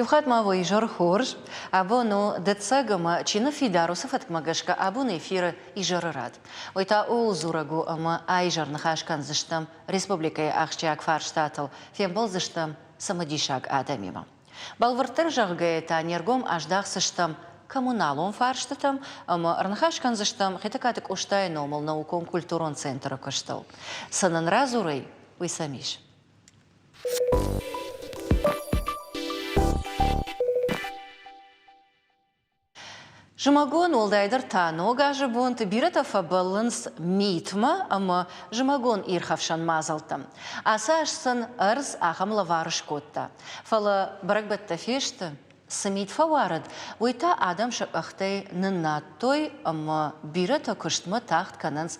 Иу хатт ма уӕ изӕр хорз. Абон у дыццӕг ӕмӕ чи ныффидар, уыцы фӕткмӕ гӕсгӕ абон эфиры изӕры рад. Уый та ууыл дзурӕг у, ӕмӕ а-изӕр ныхас кӕндзыстӕм республикӕйы ахсджиаг фарстатыл, фембӕлдзыстӕм цымыдисаг адӕмимӕ. Бӕлвырддӕр зӕгъгӕйӕ та не ргом аздахдзыстӕм коммуналон фарстытӕм ӕмӕ ӕрныхас кӕндзыстӕм Хетӕгкаты Къостайы номыл наукон-культурон центры куыстыл. Цы нын радзурой, уый сӕм ис. Зымӕгон, уӕлдайдӕр та Ног азы бонты бирӕтӕ фӕбӕллынц митмӕ ӕмӕ зымӕгон ирхӕфсӕн мадзӕлттӕм. Ацы аз сын ӕрдз ахӕм лӕвар скодта. Фӕлӕ бӕрӕгбӕттӕ фесты, цы мит фӕуарыд, уый та адӕм сӕ къӕхтӕй ныннадтой ӕмӕ бирӕтӕ куыстмӕ тагъд кӕнынц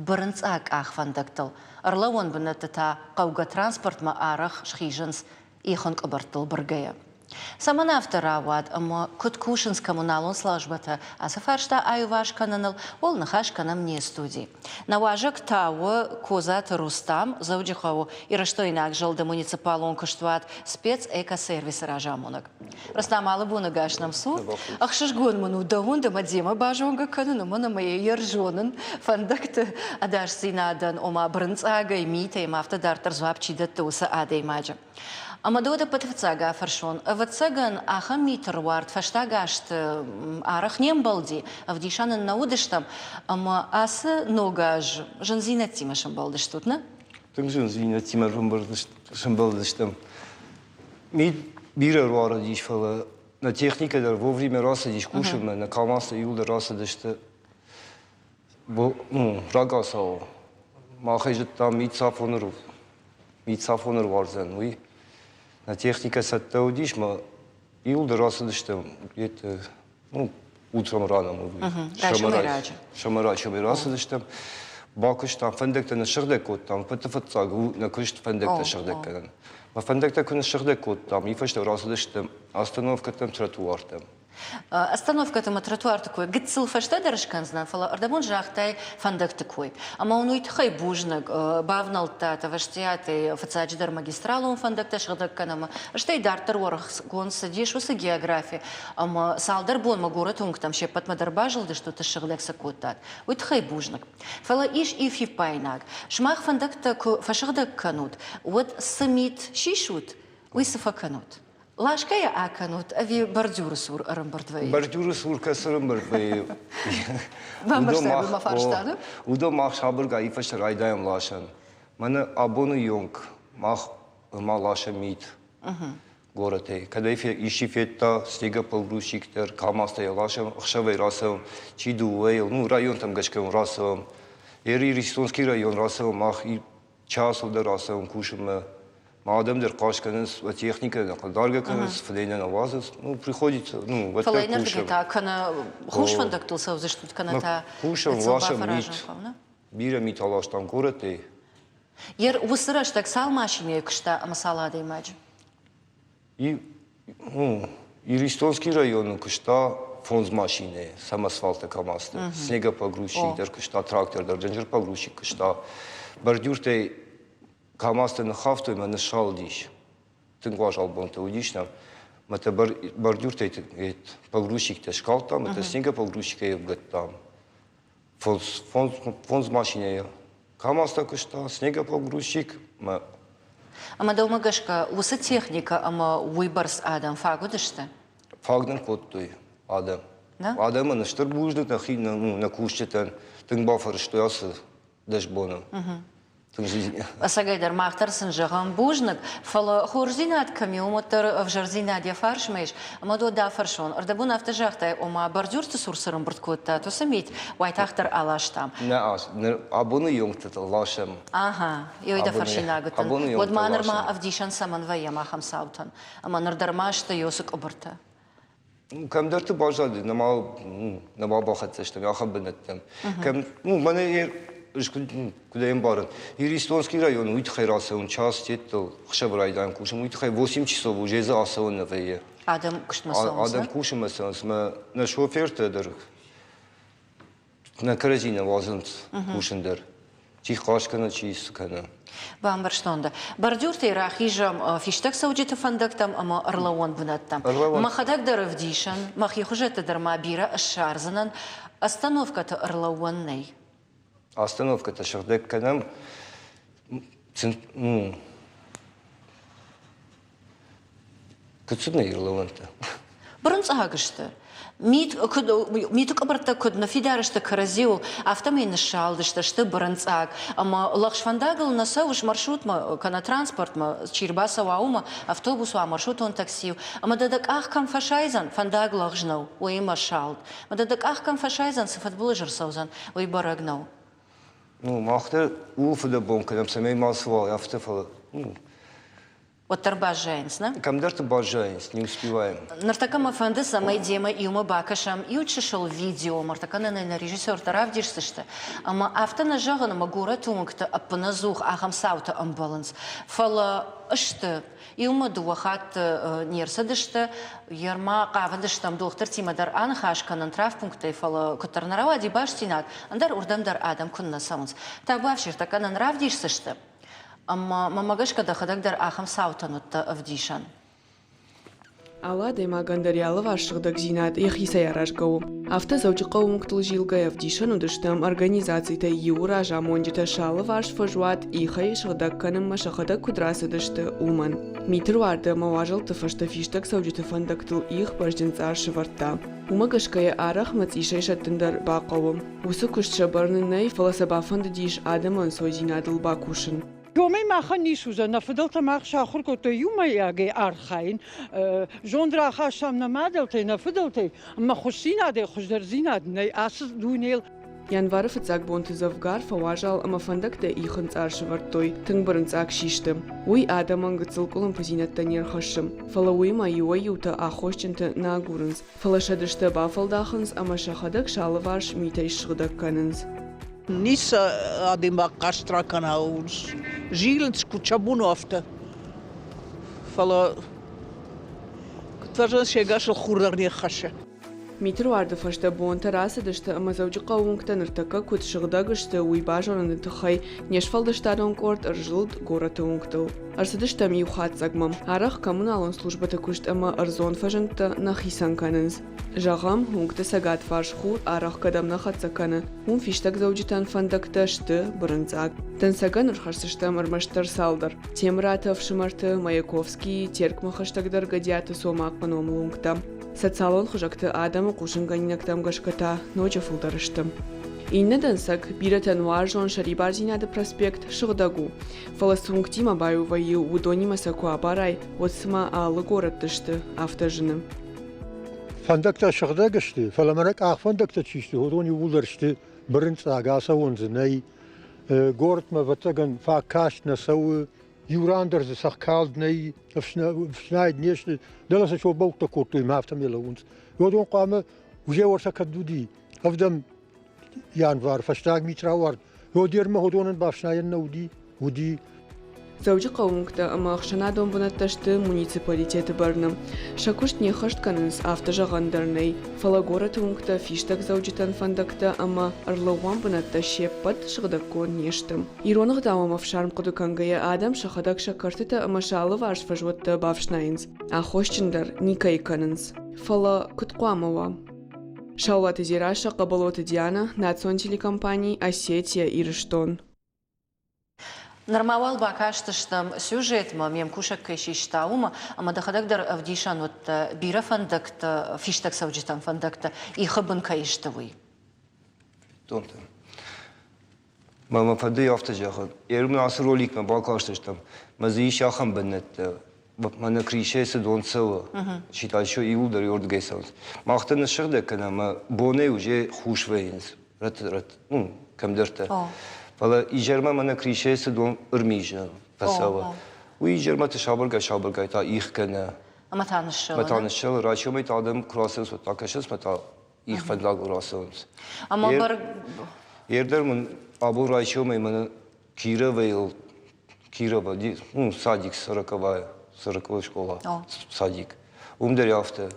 бырынцъаг къахвӕндӕгтыл, ӕрлӕууӕн бынӕтты та хъӕугӕ транспортмӕ арӕх схизынц ихын къуыбӕрттыл быргӕйӕ. Цӕмӕн афтӕ рауад ӕмӕ куыд кусынц коммуналон службӕтӕ ацы фарста аиуварс кӕныныл, ууыл ныхас кӕнӕм не студийы. Нӕ уазӕг та у Козаты Рустам, Дзӕуджыхъӕуы Ирыстойнаг зылды муниципалон куыстуат спецэкосервисы разамонӕг. Рустам, алы боны гӕс нӕм цу. Ӕхсызгон мын у дӕ уынд ӕмӕ демӕ базонгӕ кӕнын, уымӕн ӕмӕ йӕ ӕрзонын фӕндӕгты ӕдасдзинадӕн, ома бырынцъагӕй, митӕй ӕмӕ афтӕ дарддӕр дзуапп чи дӕтты, уыцы адӕймаджы. Ӕмӕ дӕ уӕд ӕппӕты фыццаг афӕрсон, ӕвӕццӕгӕн, ахӕм миты руард фӕстаг азты арӕх не мбӕлди, ӕвдисӕн ын нӕ уыдыстӕм, ӕмӕ ацы ног аз зындзинӕдтимӕ сӕмбӕлдыстут, нӕ? Тынг зындзинӕдтимӕ сӕмбӕлдыстӕм. Мит бирӕ руарыдис, фӕлӕ нӕ техникӕ дӕр вовремя рацыдис кусынмӕ, нӕ КАМАЗтӕ иууылдӕр рацыдысты ну, рагацау. Мах ӕй зыдтам, мит цафон мит цафон ӕруардзӕн, уый. Нӕ техникӕ цӕттӕ уыдис, мӕ иууылдӕр рацыдыстӕм где-то ну, утром рано мы Сӕмӕрачы рацыдыстӕм, бакуыстам, фӕндӕгтӕ ныссыгъдӕг кодтам, ӕппӕты фыццаг у нӕ куыст фӕндӕгтӕ сыгъдӕг кӕнын. Мӕ фӕндӕгтӕ куы ныссыгъдӕг кодтам, уый фӕстӕ рацыдыстӕм остановкӕтӕм, тротуартӕм. Остановкӕты ӕмӕ тротуарты кой гыццыл фӕстӕдӕр скӕндзынӕн, фӕлӕ ӕрдӕбон загътай фӕндӕгты кой. Ӕмӕ уын уый тыххӕй бузныг, бавнӕлдтат ӕвӕстиатӕй фыццаджыдӕр магистралон фӕндӕгтӕ сыгъдӕг кӕнынмӕ, стӕй дарддӕр уӕрӕхгонд цыдис уыцы географи, ӕмӕ цалдӕр бонмӕ горӕты уынгтӕм се ппӕтмӕ дӕр базылдыстут, ссыгъдӕг сӕ кодтат. Уый тыххӕй бузныг. Фӕлӕ ис иу фиппаинаг. Сымах фӕндӕгтӕ куы фӕсыгъдӕг кӕнут, уӕд цы мит сисут, уый цы фӕкӕнут? Ласгӕ йӕ акӕнут ӕви бордюры цур ӕрӕмбырд вӕййы? Бордюры цур кӕцы ӕрӕмбырд вӕййы? Бамбӕрстай мӕ фарста, не? Уыдон мах сабыргай фӕстӕ райдайӕм ласӕн. Мӕнӕ абоны онг мах ма ласӕм мит горӕтӕй. Кӕд ӕй исчи федта, снегопогрузчик дӕр, КАМАЗтӕ йӕ ласӕм, ӕхсӕвӕй рацӕуӕм, чи дыууӕйыл, ну, районтӕм гӕсгӕ рацӕуӕм. Иристонский район рацӕуӕм мах часыл дӕр рацӕуӕм кусынмӕ. Ма адӕм дӕр хъаст кӕнынц, техникӕ нӕ хъыгдаргӕ кӕнынц, фыдӕй нӕ нӕ уадзынц. Ну, приходится, ну, уӕддӕр Фӕлӕ иннӕрдыгӕй та кӕнӕ хус фӕндӕгтыл цӕудзыстут, кӕнӕ та кусӕм, ласӕм мит. Бирӕ мит аластам горӕтӕй. Ер уыцы рӕстӕг цал машинӕйы куыста ӕмӕ цал адӕймаджы? И, ну, Иристонский районы куыста фондз машинӕйы, самосвалтӕ КАМАЗты. Снегопогрузчик дӕр куыста, трактор дӕр, дынджыр-погрузчик куыста. Бордюртӕй КАМАЗтӕ ныххафтой мӕ ныссалдис. Тынг уазал бонтӕ уыдис нӕм. Мӕ та бордюртӕй погрузчиктӕ скалдтам, мӕ та снегопогрузчикӕй ӕвгӕдтам. Фондз машинӕйы КАМАЗтӕ куыста, снегопогрузчик мӕ Ӕмӕ дӕумӕ гӕсгӕ уыцы техникӕ ӕмӕ уыйбӕрц адӕм фаг уыдысты? Фаг нын кодтой адӕм. Адӕмӕн стыр бузныг нӕхи нӕ кусджытӕн тынг бафӕрстой ацы дӕс боны. Ӕцӕгӕйдӕр мах дӕр сын зӕгъӕм бузныг, фӕлӕ хорздзинад кӕм и, уым уӕддӕр ӕвзӕрдзинад йӕ фарсмӕ ис. Ӕмӕ дӕ дӕ фӕрсон, ӕрдӕбон афтӕ загътай, ома бордюрты цур цы рымбырд кодтат, уыцы мит уайтагъддӕр аластам. Нӕ, абоны йонгты ласӕм. Ага, ёй дӕ фӕрсинаг уыдтӕн. Уӕд ма нырма ӕвдисӕн цӕмӕн вӕййӕм ахӕм цаутӕн? Ӕмӕ ныр дӕр ма сты ёцы къуыбыртӕ. Кӕмдӕрты баззад, нӕма, нӕма бахӕццӕ стӕм ахӕм бынӕттӕм. Кӕм, ну, мӕнӕ ӕз куыд ӕй ӕмбарын, Иристонский район уый тыххӕй рацӕуын час теттыл ӕхсӕвы райдайӕм кусын, уый тыххӕй 8 часов уже дзы ацӕуын нӕ вӕййы. Адӕм куыстмӕ цӕуынц? Адӕм кусынмӕ цӕуынц, мӕ нӕ шофертӕ дӕр нӕ кӕрӕдзи нӕ уадзынц кусын дӕр. Чи хъаст кӕны, чи цы кӕны. Бамбӕрстон дӕ. Бордюртӕй рахизӕм фистӕгцӕуджыты фӕндӕгтӕм ӕмӕ ӕрлӕууӕн бынӕттӕм. Мӕхӕдӕг дӕр ӕвдисӕн, мӕхи хуызӕтты дӕр ма бирӕ ссардзынӕн. Остановкӕты ӕрлӕууӕн нӕй. Остановкӕтӕ сыгъдӕг кӕнӕм. Куыд цыд нӕ ӕрлӕууӕнтӕ? Бырынцъаг сты. Мит куыд, миты къуыбырттӕ куыд ныффидар сты кӕрӕдзиуыл, афтӕмӕй ныссалдысты, сты бырынцъаг. Ӕмӕ лӕгъз фӕндагыл нӕ цӕуыс маршрутмӕ кӕнӕ транспортмӕ, чи рбацӕуа, уымӕ, автобус уа, маршрутон такси, ӕмӕ дӕ дӕ къах кӕм фӕсайдзӕн, фӕндаг лӕгъз нӕу, уыимӕ салд. Ӕмӕ дӕ дӕ къах кӕм фӕсайдзӕн, цы фыдбылыз ӕрцӕудзӕн, уый бӕрӕг нӕу. Ну, мах дӕр ууыл фыдӕбон кӕнӕм, цӕмӕй мацы уа, афтӕ, фӕлӕ уӕддӕр баззайынц, нӕ? Кӕмдӕрты баззайынц, не успеваем. Ныртӕккӕ мӕ фӕнды, цӕмӕй демӕ иумӕ бакӕсӕм иу чысыл видео, ныртӕккӕ нын ӕй нӕ режиссертӕ равдисдзысты. Ӕмӕ афтӕ нӕ зӕгъын, ӕмӕ горӕты уынгты ӕппынӕдзух ахӕм цаутӕ ӕмбӕлынц, фӕлӕ сты. Иумӕ дыууӕ хатты не рцыдысты, ерма хъавыдыстӕм дохтыртимӕ дӕр аныхас кӕнын травмпункттӕй, фӕлӕ куыддӕр нӕ рауади бастдзинад, ӕндӕр уырдӕм дӕр адӕм куыннӕ цӕуынц. Табуафсиртӕ нын равдисдзысты. Ӕмӕ мӕнмӕ гӕсгӕ дӕхӕдӕг дӕр ахӕм цаутӕн уыдтӕ ӕвдисӕн. Алы адӕймагӕн дӕр йӕ алыварс сыгъдӕгдзинад йӕхицӕй аразгӕ у. Афтӕ Дзӕуджыхъӕуы уынгтыл зилгӕйӕ ӕвдисӕн уыдыстӕм, организацитӕй иуы разамонджытӕ сӕ алыварс фӕзуат ихӕй сыгъдӕг кӕнынмӕ сӕхӕдӕг куыд рацыдысты, уымӕн. Миты руарды ӕмӕ уазӕлтты фӕстӕ фистӕгцӕуджыты фӕндӕгтыл их бӕзджын цъар сӕвӕрдта. Уымӕ гӕсгӕ йӕ арӕх мӕцъисӕй сӕттын дӕр бахъӕуы. Уыцы куыст сӕ бӕрны нӕй, фӕлӕ сӕ бафӕндыдис адӕмы ӕнцойдзинадыл бакусын. Уымӕй махӕн ницы уыдзӕн. Нӕ фыдӕлтӕ мах сахуыр кодтой иумӕйагӕй архайын. Зонд рахастам нӕ мадӕлтӕй, нӕ фыдӕлтӕй, ӕмӕ хуыздзинадӕй хуыздӕрдзинад нӕй ацы дунейыл. Январы фыццаг бонты дзӕвгар фӕуазал ӕмӕ фӕндӕгтӕ ихын цъар сӕвӕрдтой, тынг бырынцъаг систы. Уый адӕмӕн гыццыл къуылымпыдзинӕдтӕ не рхӕссы, фӕлӕ уыимӕ иуӕй-иутӕ аххосджынты нӕ агурынц, фӕлӕ сӕ дыстӕ бафӕлдахынц ӕмӕ сӕхӕдӕг сӕ алыварс митӕй ссыгъдӕг кӕнынц. Ницы адӕймаг хъаст ракӕна, зилынц, куыд сӕ бон у, афтӕ. Фӕлӕ куыд фӕзӕгъынц, се гасыл хур дӕр не ххӕссы. Митыруарды фӕстӕ бонтӕ рацыдысты ӕмӕ Дзӕуджыхъӕуы уынгтӕ ныртӕккӕ куыд сыгъдӕг сты, уый базоныны тыххӕй не сфӕлдыстадон къорд ӕрзылд горӕты уынгтыл. Ӕрцыдыстӕм иу хатдзӕгмӕ. Арӕх коммуналон службӕты куыст ӕмӕ ӕрдзон фӕзындтӕ нӕ хицӕн кӕнынц. Зӕгъӕм, уынгты цӕгатварс хур арӕх кӕдӕм нӕ хӕццӕ кӕны, уым фистӕгдзӕуджытӕн фӕндӕгтӕ сты бырынцъаг. Дӕнцӕгӕн ӕрхӕсдзыстӕм ӕрмӕстдӕр цалдӕр. Темыраты ӕфсымӕрты, Маяковскийы, Теркмӕ хӕстӕгдӕр Гӕдиаты Цомахъы номыл уынгтӕ. Социалон хызӕгты адӕмы хъусынгӕнинӕгтӕм гӕсгӕ та ноджы фылдӕр сты. Иннӕ дӕнцӕг, бирӕтӕн уарзон Сӕрибардзинады проспект сыгъдӕг у, фӕлӕ цы уынгтимӕ баиу вӕййы, уыдонимӕ сӕ куы абарай, уӕд цыма алы горӕтты сты, афтӕ зыны. Фӕндӕгтӕ сыгъдӕг сты, фӕлӕ мӕнӕ къахвӕндӕгтӕ чи сты, уыдон иууылдӕр сты бырынцъаг, ацӕуӕн дзы нӕй. Горӕтмӕ, ӕвӕццӕгӕн, фаг каст нӕ цӕуы, иу ран дӕр дзы цӕхкалд нӕй, ӕфснайд не сты, дӕлӕ сӕ собӕуттӕ кодтой мӕ афтӕмӕй лӕууынц. Уыдон хъуамӕ уже уӕртӕ кӕд уыди, ӕвдӕм январ, фӕстаг мит рауард, уӕдермӕ уыдонӕн бафснайӕн нӕ уыди, уыди. Дзӕуджыхъӕуы уынгтӕ ӕмӕ ӕхсӕнадон бынӕттӕ сты муниципалитеты бӕрны. Сӕ куыст не ххӕст кӕнынц, афтӕ зӕгъӕн дӕр нӕй. Фӕлӕ горӕты уынгтӕ, фистӕгдзӕуджытӕн фӕндӕгтӕ ӕмӕ ӕрлӕууӕн бынӕттӕ се ппӕт сыгъдӕггонд не сты. Ирон ӕгъдау ӕмӕ ӕфсарм хъуыды кӕнгӕйӕ адӕм сӕхӕдӕг сӕ кӕртытӕ ӕмӕ сӕ алыварс фӕзуӕттӕ бафснайынц, аххосджын дӕр никӕй кӕнынц. Фӕлӕ куыд хъуамӕ уа? Саулаты Дзерассӕ, Хъӕбӕлоты Дианӕ, национ телекомпани «Осетия-Ирыстон». Нырма уал бакастыстӕм сюжетмӕ, ме мкусӕг кӕй систа, уымӕ, ӕмӕ дӕхӕдӕг дӕр ӕвдисӕн уыдтӕ, бирӕ фӕндӕгтӕ, фистӕгцӕуджытӕн фӕндӕгтӕ ихы бын кӕй сты, уый. Донтӕ. Мӕ мӕ фӕнды афтӕ зӕгъын. Ермӕ ацы роликмӕ бакастыстӕм, мӕ дзы ис ахӕм бынӕттӕ, мӕнӕ кришӕй цы дон цӕуы, считай, иууылдӕр уырдыгӕй цӕуынц. Мах та ныссыгъдӕг кӕнӕм ӕмӕ бонӕй уже хус вӕййынц, ну, кӕмдӕртӕ. Фӕлӕ изӕрмӕ мӕнӕ кришӕй цы дон ӕрмизы фӕцӕуы, уый изӕрмӕты сабыргай-сабыргай та их кӕны. Ӕмӕ та ныссӕлы. Ӕмӕ та ныссӕлы. Райсомӕй та адӕм куы рацӕуынц, уӕд та кӕсынц ӕмӕ та их фӕндагыл рацӕуынц. Ӕмӕ бӕрӕг... Ердӕр мын абон райсомӕй мӕнӕ Кировӕйыл Кирова, ну, садик сороковая, сороковая школа, садик. Уым дӕр афтӕ.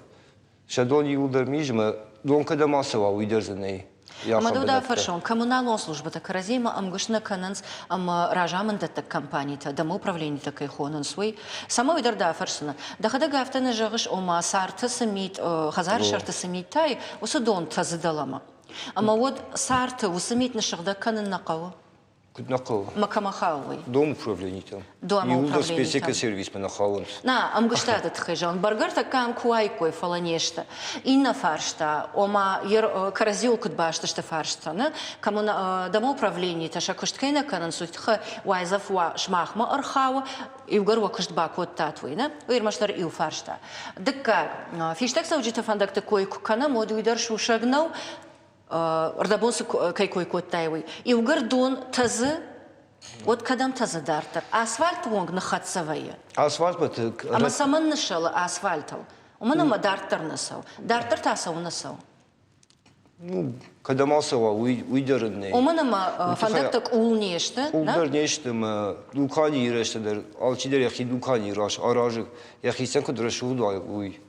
Сӕ дон иууылдӕр мизмӕ, дон кӕдӕм ацӕуа, уый дӕр дзы нӕй. Ӕмӕ дӕу дӕ фӕрсон, коммуналон службӕтӕ кӕрӕдзимӕ ӕмгуыст нӕ кӕнынц ӕмӕ разамынддӕттӕг компанитӕ, домоуправленитӕ кӕй хонынц, уый. Цӕмӕ уый дӕр дӕ фӕрсыны. Дӕхӕдӕг афтӕ нӕ зӕгъыс, ома сӕрты цы мит, хӕдзары сӕрты цы мит тайы, уыцы дон тӕдзы дӕлӕмӕ. Ӕмӕ уӕд сӕрты уыцы мит ныссыгъдӕг кӕнын нӕ хъӕуы? Куыд нӕ хъӕуы? Ма кӕмӕ хауы уый? Домуправленитӕм. Иууылдӕр спецэкосервисмӕ нӕ хауынц. Нӕ, ӕмгуыстады тыххӕй зӕгъын, бӕргӕ ӕртӕккӕ ам куы уаиккой, фӕлӕ не сты. Иннӕ фарста, ома кӕрӕдзиуыл куыд баст сты фарстытӕ, нӕ? Домоуправленитӕ сӕ куыст кӕй нӕ кӕнынц, уый тыххӕй уайдзӕф уӕ сымахмӕ ӕрхауы, иугӕр уӕ куыст бакодтат, уый, нӕ? Уый ӕрмӕстдӕр иу фарста. Дыккаг, фистӕгцӕуджыты фӕндӕгты кой куы кӕнӕм, уӕд уый дӕр сусӕг нӕу, ӕрдӕбон цы кӕй кой кодтай, уый. Иугӕр дон тӕдзы, уӕд кӕдӕм тӕдзы дарддӕр? Асфальты онг ныххӕццӕ вӕййы. Асфальтмӕ Ӕмӕ цӕмӕн ныссӕлы асфальтыл? Уымӕн ӕмӕ дарддӕр нӕ цӕуы. Дарддӕр та цӕуы нӕ цӕуы? Ну, кӕдӕм ацӕуа, уый, уый дӕр ын нӕй. Уымӕн ӕмӕ фӕндӕгтӕ къул не сты. Къул дӕр не сты ӕмӕ дуканийы рӕзты дӕр алчидӕр йӕхи дуканийы аразы, йӕхицӕн куыд рӕсугъд уа, уый.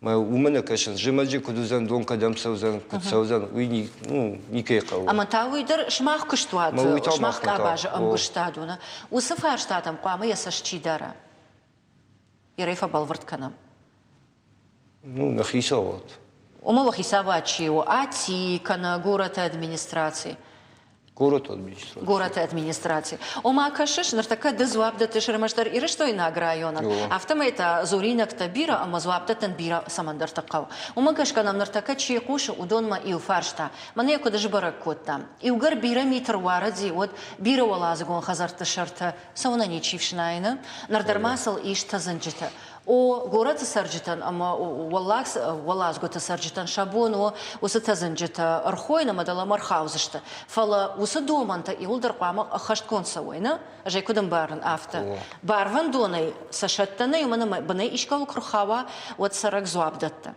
Мӕ уымӕ нӕ кӕсынц, зымӕджы куыд уыдзӕн, дон кӕдӕм цӕудзӕн, куыд цӕудзӕн, уый ну, никӕй хъӕуы. Ӕмӕ та уый дӕр сымах куыстуаты, сымах къабазы ӕмгуыстад уыны. Уыцы фарстатӕм хъуамӕ йӕ цӕст чи дара? Ерӕй фӕбӕлвырд кӕнӕм. Ну, нӕ хицауад. Уымӕ уӕ хицауад чи у? АТИ кӕнӕ горӕты администраци? Горӕты администраци. Горӕты администраци. Ома, кӕсыс, ныртӕккӕ ды дзуапп дӕттыс ӕрмӕстдӕр Ирыстойнаг районӕн, афтӕмӕй та дзуринӕгтӕ бирӕ ӕмӕ дзуапп дӕттын бирӕ цӕмӕндӕрты хъӕуы. Уымӕ гӕсгӕ нӕм ныртӕккӕ чи хъусы, уыдонмӕ иу фарста. Мӕнӕ йӕ куыд сбӕрӕг кодтам. Иугӕр бирӕ мит ӕруарыди, уӕд бирӕуӕладзыгон хӕдзӕртты сӕртӕ цӕуынӕ ничи фснайыны. Ныр дӕр ма сыл ис тӕдзынджытӕ. О, горӕты цӕрджытӕн ӕмӕ уӕллаг уӕладзгуыты цӕрджытӕн сӕ бон у уыцы тӕдзынджытӕ ӕрхойын ӕмӕ дӕлӕмӕ ӕрхаудзысты. Фӕлӕ уыцы домӕнтӕ иууылдӕр хъуамӕ ӕххӕстгонд цӕуой, нӕ? Ӕз ӕй куыд ӕмбарын, афтӕ. Барвӕндонӕй сӕ сӕттӕнӕй, уымӕн ӕмӕ бынӕй искӕуыл куы рхауа, уӕд цӕрӕг дзуапп дӕтты.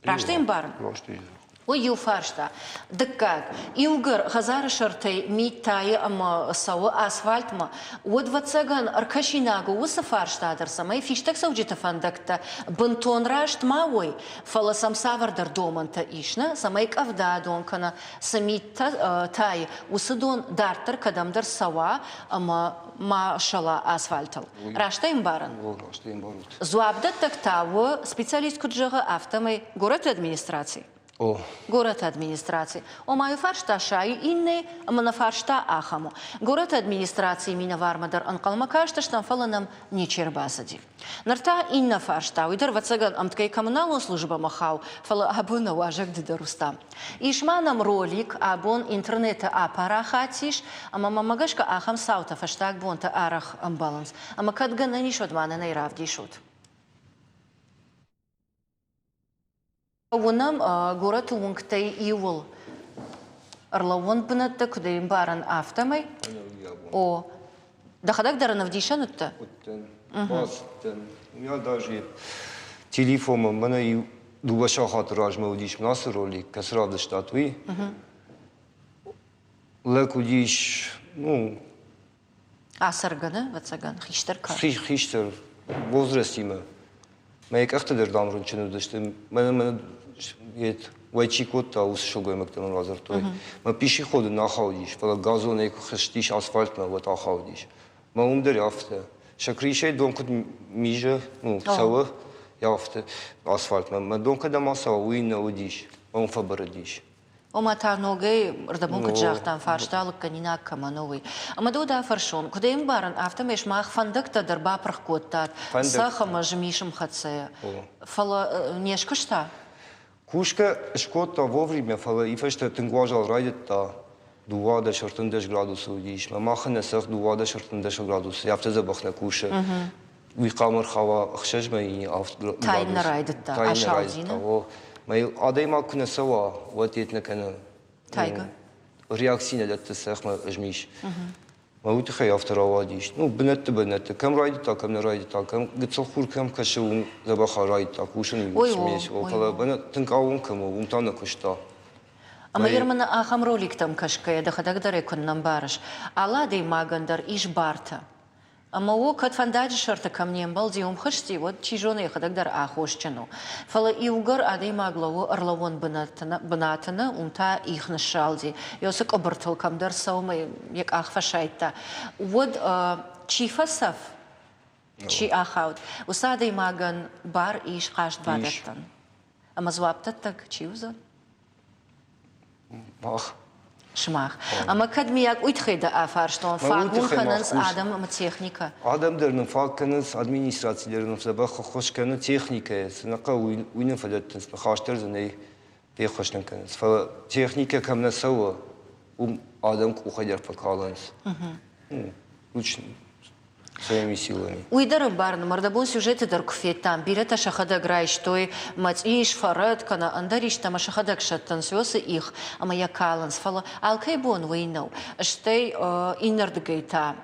Раст ӕй ӕмбарын? Раст ӕй. Уый иу фарста. Дыккаг, иугӕр хӕдзары сӕртӕй мит тайы ӕмӕ цӕуы асфальтмӕ, уӕд, ӕвӕццӕгӕн, ӕркӕсинаг у уыцы фарста дӕр, цӕмӕй фистӕгцӕуджыты фӕндӕгтӕ бынтон раст ма уой, фӕлӕ сӕм цавӕрдӕр домӕнтӕ ис, нӕ? Цӕмӕй къӕвдадон кӕнӕ цы мит тайы, уыцы дон дарддӕр кӕдӕмдӕр цӕуа ӕмӕ ма сӕла асфальтыл. Раст ӕй ӕмбарын? Раст ӕй ӕмбарут. Дзуапдӕттӕг та у, специалист куыд зӕгъы, афтӕмӕй горӕты администраци. О. Горӕты администраци. Ома иу фарста сайы иннӕ, ӕмӕ нӕ фарста ахӕм у. Горӕты администрацийы минӕвармӕ дӕр ӕнхъӕлмӕ кастыстӕм, фӕлӕ нӕм ничи ӕрбацыди. Ныр та иннӕ фарста, уый дӕр, ӕвӕццӕгӕн, ӕмткӕй коммуналон службӕмӕ хауы, фӕлӕ абон нӕ уазӕг ды дӕр уыдтам. Ис ма нӕм ролик, абон интернеты апарахат ис, ӕмӕ мӕмӕ гӕсгӕ ахӕм цаутӕ фӕстаг бонты арӕх ӕмбӕлынц. Ӕмӕ кӕд гӕнӕн ис, уӕд ма нын ӕй равдисут. Уынӕм горӕты уынгтӕй иуыл ӕрлӕууӕн бынӕттӕ, куыд ӕй ӕмбарын, афтӕмӕй. О, дӕхӕдӕг дӕр ын ӕвдисӕн уыдтӕ? Уыдтӕн, бацыдтӕн. Я даже телефонмӕ мӕнӕ иу дыууӕ сахаты размӕ уыдис мын ацы ролик, кӕцы равдыстат, уый. Лӕг уыдис, ну, Ацӕргӕ нӕ, ӕвӕццӕгӕн, хистӕр кар. Хистӕр возрастимӕ. Мӕ къӕхтӕ дӕр дам рынчын уыдысты. Мӕнӕ мӕнӕ уӕй чи кодта, уыцы сылгоймӕгтӕ мын радзырдтой. Мӕ пешеходы нӕ ахаудис, фӕлӕ газонӕй куы хызтис асфальтмӕ, уӕд ахаудис. Мӕ уым дӕр афтӕ. Сӕ крышӕй дон куыд мизы, ну, цӕуы, афтӕ асфальтмӕ. Мӕ дон кӕдӕм ацӕуа, уый нӕ уыдис, уым фӕбырыдис. Ома та ногӕй, рдӕбон куыд загътам, фарста лыггӕнинаг кӕмӕн у, уый. Ӕмӕ дӕу дӕ фӕрсон, куыд ӕй ӕмбарын, афтӕмӕй сымах фӕндӕгтӕ дӕр бапырх кодтат цӕхх ӕмӕ змисымхӕццӕйӕ. Фӕлӕ не скуыста? Кусгӕ скодта вовремя, фӕлӕ и фӕстӕ тынг уазал райдыдта. 12-13 градусы уыдис. Мӕ махӕн нӕ цӕхх 12-13 градусы, афтӕ дзӕбӕх нӕ кусы. Уый хъуамӕ рхауа ӕхсӕз мӕйы авд градусы. Тайын нӕ райдыдта, асалдзина. Мӕ адӕймаг куы нӕ цӕуа, уӕд йед нӕ кӕны. Тайгӕ. Реакци нӕ дӕтты цӕхмӕ змис. Мӕ уый тыххӕй афтӕ рауадис. Ну, бынӕтты бынӕтты. Кӕм райдыдта, кӕм нӕ райдыдта, кӕм гыццыл хур кӕм кӕсы, уым дзӕбӕх райдыдта кусын смесь. Фӕлӕ бынӕт тынг аууон кӕм у, уым та нӕ куыста. Ӕмӕ йыр мын ахӕм роликтӕм кӕсгӕйӕ дӕхӕдӕг дӕр ӕй куыннӕ мбарыс. Алы адӕймагӕн дӕр ис бартӕ. Ӕмӕ о, кӕд фӕндаджы сӕрты кӕм не мбӕлди, уым хызти, уӕд, чи зоны, йӕхӕдӕг дӕр аххосджын у. Фӕлӕ иугӕр адӕймаг лӕууы ӕрлӕууӕн бынаты нӕ, уым та их ныссалди, йӕ уыцы къуыбыртыл кӕмдӕр цӕуы ӕмӕ йӕ къах фӕсайдта, уӕд чи фӕцӕф, чи ахауд, уыцы адӕймагӕн бар ис хъаст бадӕттын. Ӕмӕ дзуапдӕттӕг чи уыдзӕн? Мах. Сымах. Ӕмӕ кӕд мийаг уый тыххӕй дӕ афарстон, фаг уын кӕнынц адӕм ӕмӕ техникӕ? Адӕм дӕр нын фаг кӕнынц, администраци дӕр нын дзӕбӕх ӕххуыс кӕны техникӕйӕ, цы нӕ хъӕуы, уый нын фӕдӕттынц, ныхас дӕр дзы нӕй, феххуыс нын кӕнынц. Фӕлӕ техникӕ кӕм нӕ цӕуы, уым адӕм къухӕй дӕр фӕкалынц. Своими силами. Уый дӕр ӕмбарын, мӕрдӕбон сюжеты дӕр куы федтам, бирӕтӕ сӕхӕдӕг райстой мӕцъис, фӕрӕт кӕнӕ ӕндӕр исты ӕмӕ сӕхӕдӕг сӕттынц уыцы их ӕмӕ йӕ калынц, фӕлӕ алкӕй бон уый нӕу. Стӕй иннӕрдыгӕй та,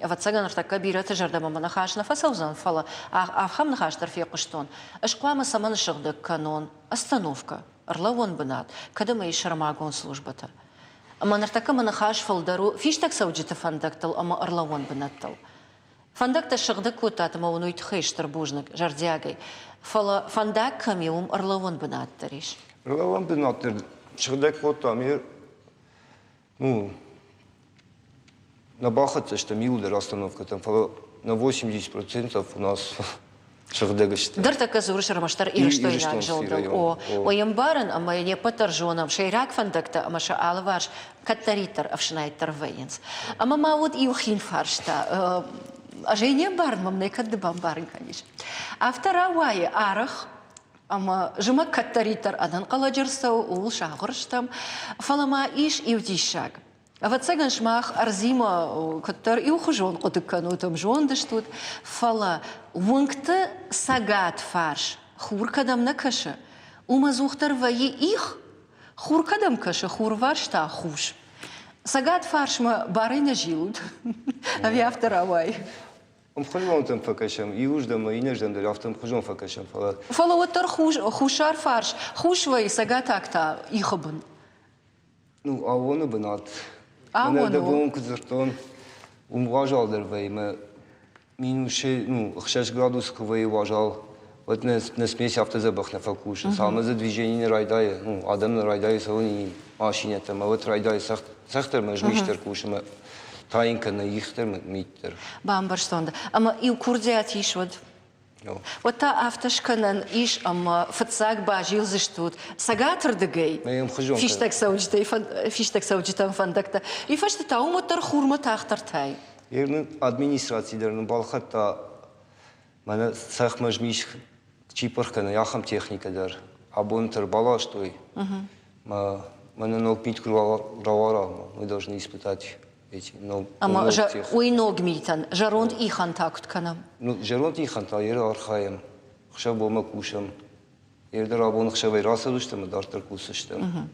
ӕвӕццӕгӕн, ныртӕккӕ бирӕты зӕрдӕмӕ мӕ ныхас нӕ фӕцӕудзӕн, фӕлӕ ахӕм ныхас дӕр фехъуыстон. Ӕз хъуамӕ цӕмӕн сыгъдӕг кӕнон остановкӕ, ӕрлӕууӕн бынат, кӕд ӕмӕ ис сӕрмагонд службӕтӕ. Ӕмӕ ныртӕккӕ мӕ ныхас фылдӕр у фистӕгцӕуджыты фӕндӕгтыл ӕмӕ ӕрлӕууӕн бынӕттыл. Фӕндӕгтӕ ссыгъдӕг кодтат ӕмӕ уын уый тыххӕй стыр бузныг зӕрдиагӕй. Фӕлӕ фӕндаг кӕм и, уым ӕрлӕууӕн бынат дӕр ис. Ӕрлӕууӕн бынат дӕр сыгъдӕг кодтам. Ну, нӕ бахӕццӕ стӕм иуылдӕр остановкӕтӕм, фӕлӕ на 80% у нас сыгъдӕг сты. Ныртӕккӕ дзурыс ӕрмӕстдӕр ирыстойнаг зылдыл. О, о ӕмбарын ӕмӕ не ппӕт дӕр зонӕм, сӕйраг фӕндӕгтӕ ӕмӕ сӕ алыварс кӕддӕриддӕр ӕфснайддӕр вӕййынц. Ӕмӕ ма уыд иу хин фарста. Ӕз ӕй не мбарын, мӕм нӕ кӕд ды бамбарын кӕнис. Афтӕ рауайы арӕх, ӕмӕ зымӕг кӕддӕриддӕр ӕнӕнхъӕлӕджы рцӕуы, ууыл сахуыр стӕм. Фӕлӕ ма ис иу диссаг. Ӕвӕццӕгӕн, сымах ӕрдзимӕ куыддӕр иухуызон хъуыды кӕнут, ӕмзонд стут, фӕлӕ уынгты цӕгат фарс хур кӕдӕм нӕ кӕсы, уым ӕдзухдӕр вӕййы их, хур кӕдӕм кӕсы, хурварс та хус. Цӕгат фарсмӕ барӕй нӕ зилут, ӕви афтӕ рауайы? Ӕмхуызонтӕм фӕкӕсӕм, иуыздӕм ӕмӕ иннӕрдӕм дӕр афтӕ ӕмхуызон фӕкӕсӕм, фӕлӕ... Фӕлӕ уӕддӕр хуссар фарс хус вӕййы, цӕгатаг та ихы бын. Ну, аууоны бынат. Мӕнӕ дӕ бон куы дзырдтон, уым уазалдӕр вӕййы мӕ минусы, ну, 6 градус куы вӕййы уазал, уӕд нӕ, нӕ смесь афтӕ дзӕбӕх нӕ фӕкусы. Цалынмӕ дзы движение нӕ райдайы, ну, адӕм нӕ райдайы цӕуын машинӕтӕ, ӕмӕ уӕд райдайы цӕхдӕр мӕ змисдӕр кусы, мӕ тайын кӕны их дӕр, мит дӕр. Бамбӕрстон дӕ. Ӕмӕ иу курдиат ис уӕд? Уӕд та афтӕ скӕнӕн ис, ӕмӕ фыццаг базилдзыстут цӕгатырдыгӕй фистӕгцӕуджытӕм фӕндӕгтӕ. И фӕстӕ та уым уӕддӕр хурмӕ тагъддӕртӕй. Администраци дӕр нын балхӕдта мӕнӕ цӕхмӕ змис чи пырх кӕны, ахӕм техникӕ дӕр. Абон дӕр баластой. Мӕнӕ ног мит куы рауара, мы должны испытать эти ног Ӕмӕ уый ног митӕн, зӕронд ихӕн та куыд кӕнӕм? Ну, зӕронд ихӕн та еры архайӕм, хсӕв-бонмӕ кусӕм. Ердӕр абон ӕхсӕвӕй рацӕудзыстӕм ӕмӕ дарддӕр кусдзыстӕм.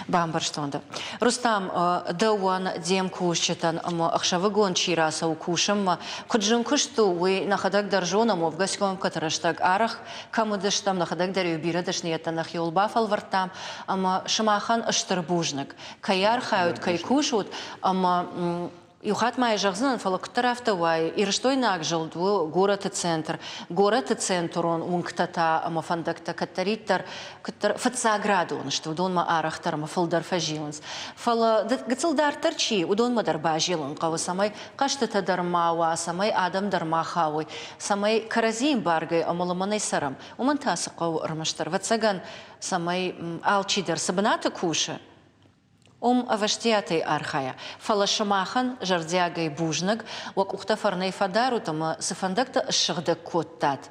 Бамбӕрстон дӕ. Рустам, дӕуӕн, де мкусджытӕн ӕмӕ ӕхсӕвыгон чи рацӕуы кусынмӕ, куыд зын куыст у, уый нӕхӕдӕг дӕр зонӕм, уӕвгӕ съемкӕты рӕстӕг арӕх кӕм уыдыстӕм, нӕхӕдӕг дӕр-иу бирӕ дӕсныйӕдтӕ нӕхиуыл бафӕлвӕрдтам ӕмӕ сымахӕн стыр бузныг, кӕй архайут, кӕй кусут ӕмӕ Иу хатт ма йӕ зӕгъдзынӕн, фӕлӕ куыддӕр афтӕ уайы, Ирыстойнаг зылд у горӕты центр. Горӕты центрон уынгтӕ та ӕмӕ фӕндӕгтӕ кӕддӕриддӕр куыддӕр фыццаградон сты, уыдонмӕ арӕхдӕр ӕмӕ фылдӕр фӕзилынц. Фӕлӕ гыццыл дарддӕр чи, уыдонмӕ дӕр базилын хъӕуы, цӕмӕй хъӕзтытӕ дӕр ма уа, цӕмӕй адӕм дӕр ма хауой, цӕмӕй кӕрӕдзийы ӕмбаргӕ ӕмӕ лымӕнӕй цӕрӕм. Уымӕн та цы хъӕуы ӕрмӕстдӕр, ӕвӕццӕгӕн, цӕмӕй алчидӕр цы бынаты кусы, Уым ӕвӕстиатӕй архайа, фӕлӕ сымахӕн зӕрдиагӕй бузныг, уӕ къухтӕ фӕрнӕй фӕдарут ӕмӕ цы фӕндӕгтӕ ссыгъдӕг кодтат,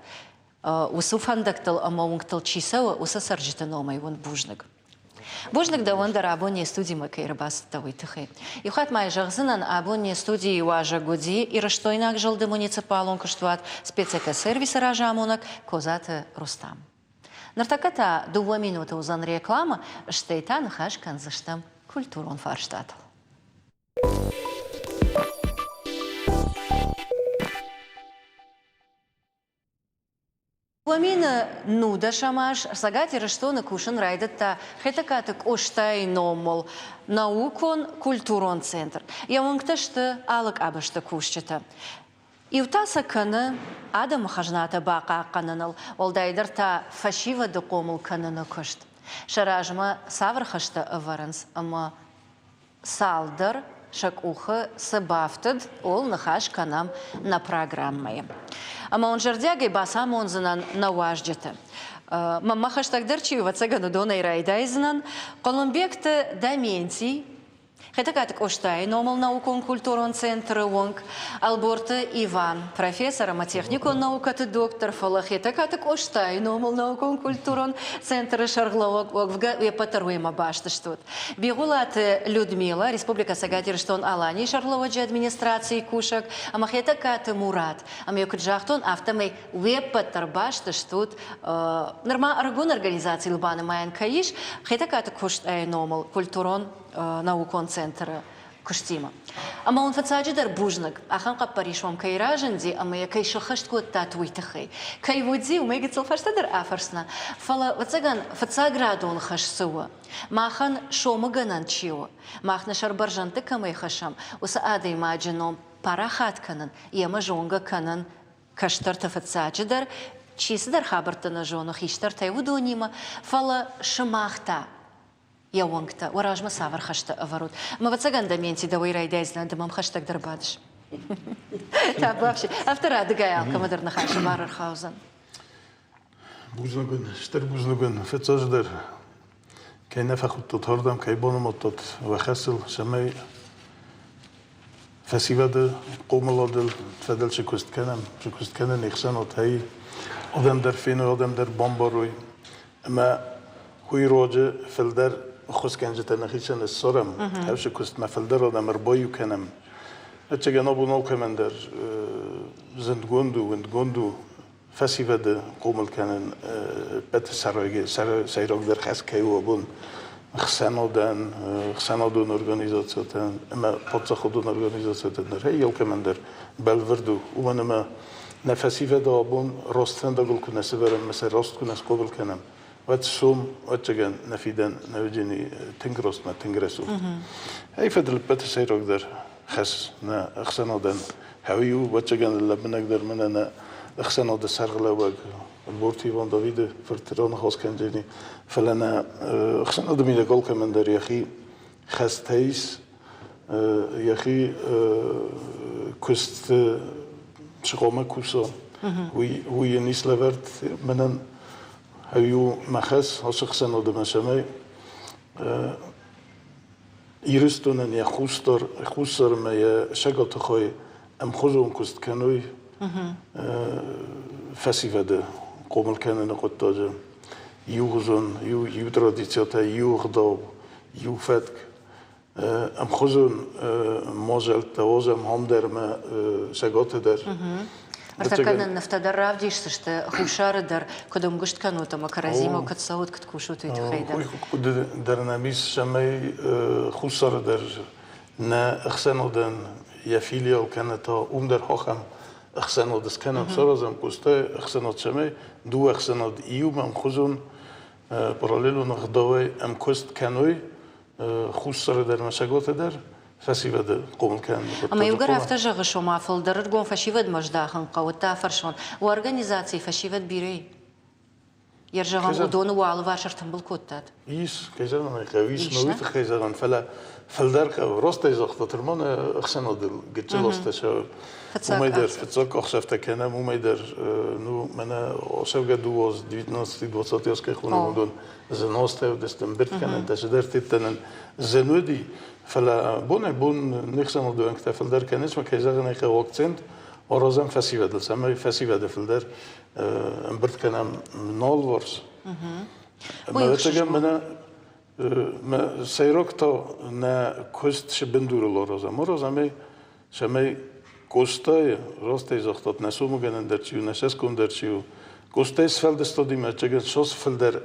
уыцы фӕндӕгтыл ӕмӕ уынгтыл чи цӕуы, уыцы цӕрджыты номӕй уын бузныг. Бузныг дӕуӕн дӕр абон не студимӕ кӕй ӕрбацыдтӕ, уый тыххӕй. Иу хатт ма йӕ зӕгъдзынӕн, абон не студийы уазӕг уыди Ирыстойнаг зылды муниципалон куыстуат спецэкосервисы разамонӕг Козаты Рустам. Ныртӕккӕ та дыууӕ минуты уыдзӕн рекламӕ, стӕй та ныхас кӕндзыстӕм культурон фарстатыл. Пламины нудӕсӕм аз Цӕгат Ирыстоны кусын райдыдта Хетӕгкаты Къостайы номыл наукон-культурон центр. Йӕ уӕнгтӕ сты алы къабӕзты кусджытӕ. Иу та сӕ кӕны адӕмы хӕзнатӕ бахъахъхъӕныныл, уӕлдайдӕр та фӕсивӕды хъомыл кӕныны куыст. Сӕ размӕ цавӕр хӕстӕ ӕвӕрынц ӕмӕ цалдӕр сӕ къухы цы бафтыд, ууыл ныхас кӕнӕм нӕ программӕйы. Ӕмӕ уын зӕрдиагӕй бацамондзынӕн нӕ уазджыты. Мӕнмӕ хӕстӕгдӕр чи у, ӕвӕццӕгӕн, уыдонӕй райдайдзынӕн. Хъуылымбегты Доменти, Хетӕгкаты Къостайы номыл наукон-культурон центры уӕнг Ӕлборты Иван, профессор ӕмӕ техникон наукӕты доктор, фӕлӕ Хетӕгкаты Къостайы номыл наукон-культурон центры сӕргълӕууӕг уӕвгӕ уе ппӕт дӕр уемӕ баст стут. Бигъуылаты Людмила, Республикӕ Цӕгат Ирыстон-Аланийы сӕргълӕууӕджы администрацийы кусӕг, ӕмӕ Хетӕгкаты Мурат. Ӕмӕ куыд загътон, афтӕмӕй уе ппӕт дӕр баст стут, нырма ӕрыгон организацийыл банымайӕн кӕй ис, Хетӕгкаты Къостайы номыл культурон наукон центры куыстимӕ. Ӕмӕ уын фыццаджыдӕр бузныг, ахӕм хъӕппӕрис уӕм кӕй разынди ӕмӕ йӕ кӕй сӕххӕст кодтат, уый тыххӕй. Кӕй уыди, уымӕй гыццыл фӕстӕдӕр афӕрсынӕн, фӕлӕ, ӕвӕццӕгӕн, фыццаградон хӕс цы у, махӕн сомыгӕнӕн чи у, мах нӕ сӕр бӕрзӕндты кӕмӕй хӕссӕм, уыцы адӕймаджы ном парахат кӕнын, йемӕ зонгӕ кӕнын кӕстӕртӕ фыццаджыдӕр, чи цыдӕр хабӕрттӕ нӕ зоны хистӕртӕй, уыдонимӕ, фӕлӕ сымах та йӕ уӕнгтӕ, уӕ размӕ цавӕр хӕстӕ ӕвӕрут? Ӕмӕ ӕвӕццӕгӕн Доменти дӕуӕй райдайдзынӕн, ды мӕм хӕстӕгдӕр бадыс. Табуафси. Афтӕ радыгай алкӕмӕ дӕр ныхасы бар ӕрхаудзӕн. Бузныг уын, стыр бузныг уын, фыццаджыдӕр кӕй нӕ фӕхуыдтат ардӕм, кӕй банымадтат уӕ хӕсыл, цӕмӕй фӕсивӕды хъомыладыл фӕдыл цы куыст кӕнӕм, цы куыст кӕны не хсӕнад, ӕй адӕм дӕр феной, адӕм дӕр бамбарой ӕмӕ уый руаджы фылдӕр ӕххуысгӕнджытӕ нӕхицӕн ссарӕм, хӕфсы куыстмӕ фылдӕр адӕм ӕрбаиу кӕнӕм. Ӕцӕгӕн абон алкӕмӕн дӕр зындгонд у, уындгонд у фӕсивӕды хъомыл кӕнын ӕппӕты сӕйрагдӕр хӕс кӕй у абон ӕхсӕнадӕн, ӕхсӕнадон организацитӕн ӕмӕ паддзахадон организацитӕн дӕр, алкӕмӕн дӕр бӕлвырд у, уымӕн ӕмӕ нӕ фӕсивӕды абон раст фӕндагыл куы нӕ сӕвӕрӕм ӕмӕ сӕ раст куы нӕ схъомыл кӕнӕм, уӕд сом, ӕвӕццӕгӕн, нӕ фидӕн нӕ уыдзӕни тынг ростмӕ, тынг рӕсугъд. Ай фӕдыл ӕппӕты сӕйрагдӕр хӕс нӕ ӕхсӕнадӕн хауы у, ӕвӕццӕгӕн, лӕмбынӕгдӕр мӕнӕ нӕ ӕхсӕнады сӕргълӕууӕг Ӕлборты Иван Давиды фырт раныхас кӕндзӕни, фӕлӕ нӕ ӕхсӕнады мидӕг алкӕмӕн дӕр йӕхи хӕстӕ ис, йӕхи куыст цы хъуамӕ куса, уый йын ис лӕвӕрд. Мӕнӕн ай у мӕ хӕс ацы ӕхсӕнадмӕ, цӕмӕй Ирыстонӕн йӕ хуссармӕ йӕ цӕгаты хай ӕмхуызон куыст кӕной фӕсивӕды хъомыл кӕныны хъуыддаджы. Иугъуызон, иу традицитӕ, иу ӕгъдау, иу фӕтк. Ӕмхуызон мадзӕлттӕ уадзӕм ам дӕр ӕмӕ Цӕгаты дӕр. Ӕртӕккӕ нын нывтӕ дӕр равдисдзысты Хуссары дӕр, куыд ӕмгуыст кӕнут ӕмӕ кӕрӕдзимӕ куыд цӕут, куыд кусут, уый тыххӕй дӕр. Уый хъуыды дӕр нӕм ис, цӕмӕй Хуссары дӕр нӕ ӕхсӕнадӕн йӕ филиал кӕнӕ та уым дӕр ахӕм ӕхсӕнад скӕнӕм, саразӕм къустӕ ӕхсӕнад, цӕмӕй дыууӕ ӕхсӕнад иумӕ ӕмхуызон параллелон ӕгъдауӕй ӕмкуыст кӕной Хуссары дӕр ӕмӕ Цӕгаты дӕр фӕсивӕды хъомыл кӕныны хъуыддаджы. Ӕмӕ иугӕр афтӕ зӕгъыс, ома фылдӕр ӕргом фӕсивӕдмӕ здахын хъӕуы, та фӕрсон, уӕ организацийы фӕсивӕд бирӕ и? Йе зӕгъӕм, уыдоны уӕ алыварс ӕртымбыл кодтат? Ис, кӕй зӕгъын ӕй хъӕуы, ис, мӕ уый тыххӕй зӕгъын, фӕлӕ фылдӕр хъӕуы. Ростӕй загъта, Турманы ӕхсӕнадыл гыццыл азтӕ цӕуы. Уымӕй дӕр фыццаг къахдзӕфтӕ кӕнӕм, уымӕй дӕр, ну, мӕнӕ ацӕугӕ дыууӕ 19-20 аз кӕй хонӕм, уыдон зын азтӕ ӕмбырд кӕнӕнтӕ, цыдӕр тедтӕнӕн зын уыди, фӕлӕ бонӕй-бон не хсӕнады уӕнгтӕ фылдӕр кӕнынц, ӕмӕ кӕй зӕгъын ӕй хъӕуы, акцент аразӕм фӕсивӕдыл, цӕмӕй фӕсивӕды фылдӕр ӕмбырд кӕнӕм налварс. Ӕмӕ ӕцӕгӕн мӕнӕ мӕ сӕйраг та нӕ куыст цы бындурыл аразӕм, аразӕм ӕй, цӕмӕй Къостайы, растӕй загътат, нӕ сомыгӕнӕн дӕр чи у, нӕ цӕсгом дӕр чи у, Къостайы сфӕлдыстадимӕ ӕцӕгӕн цас фылдӕр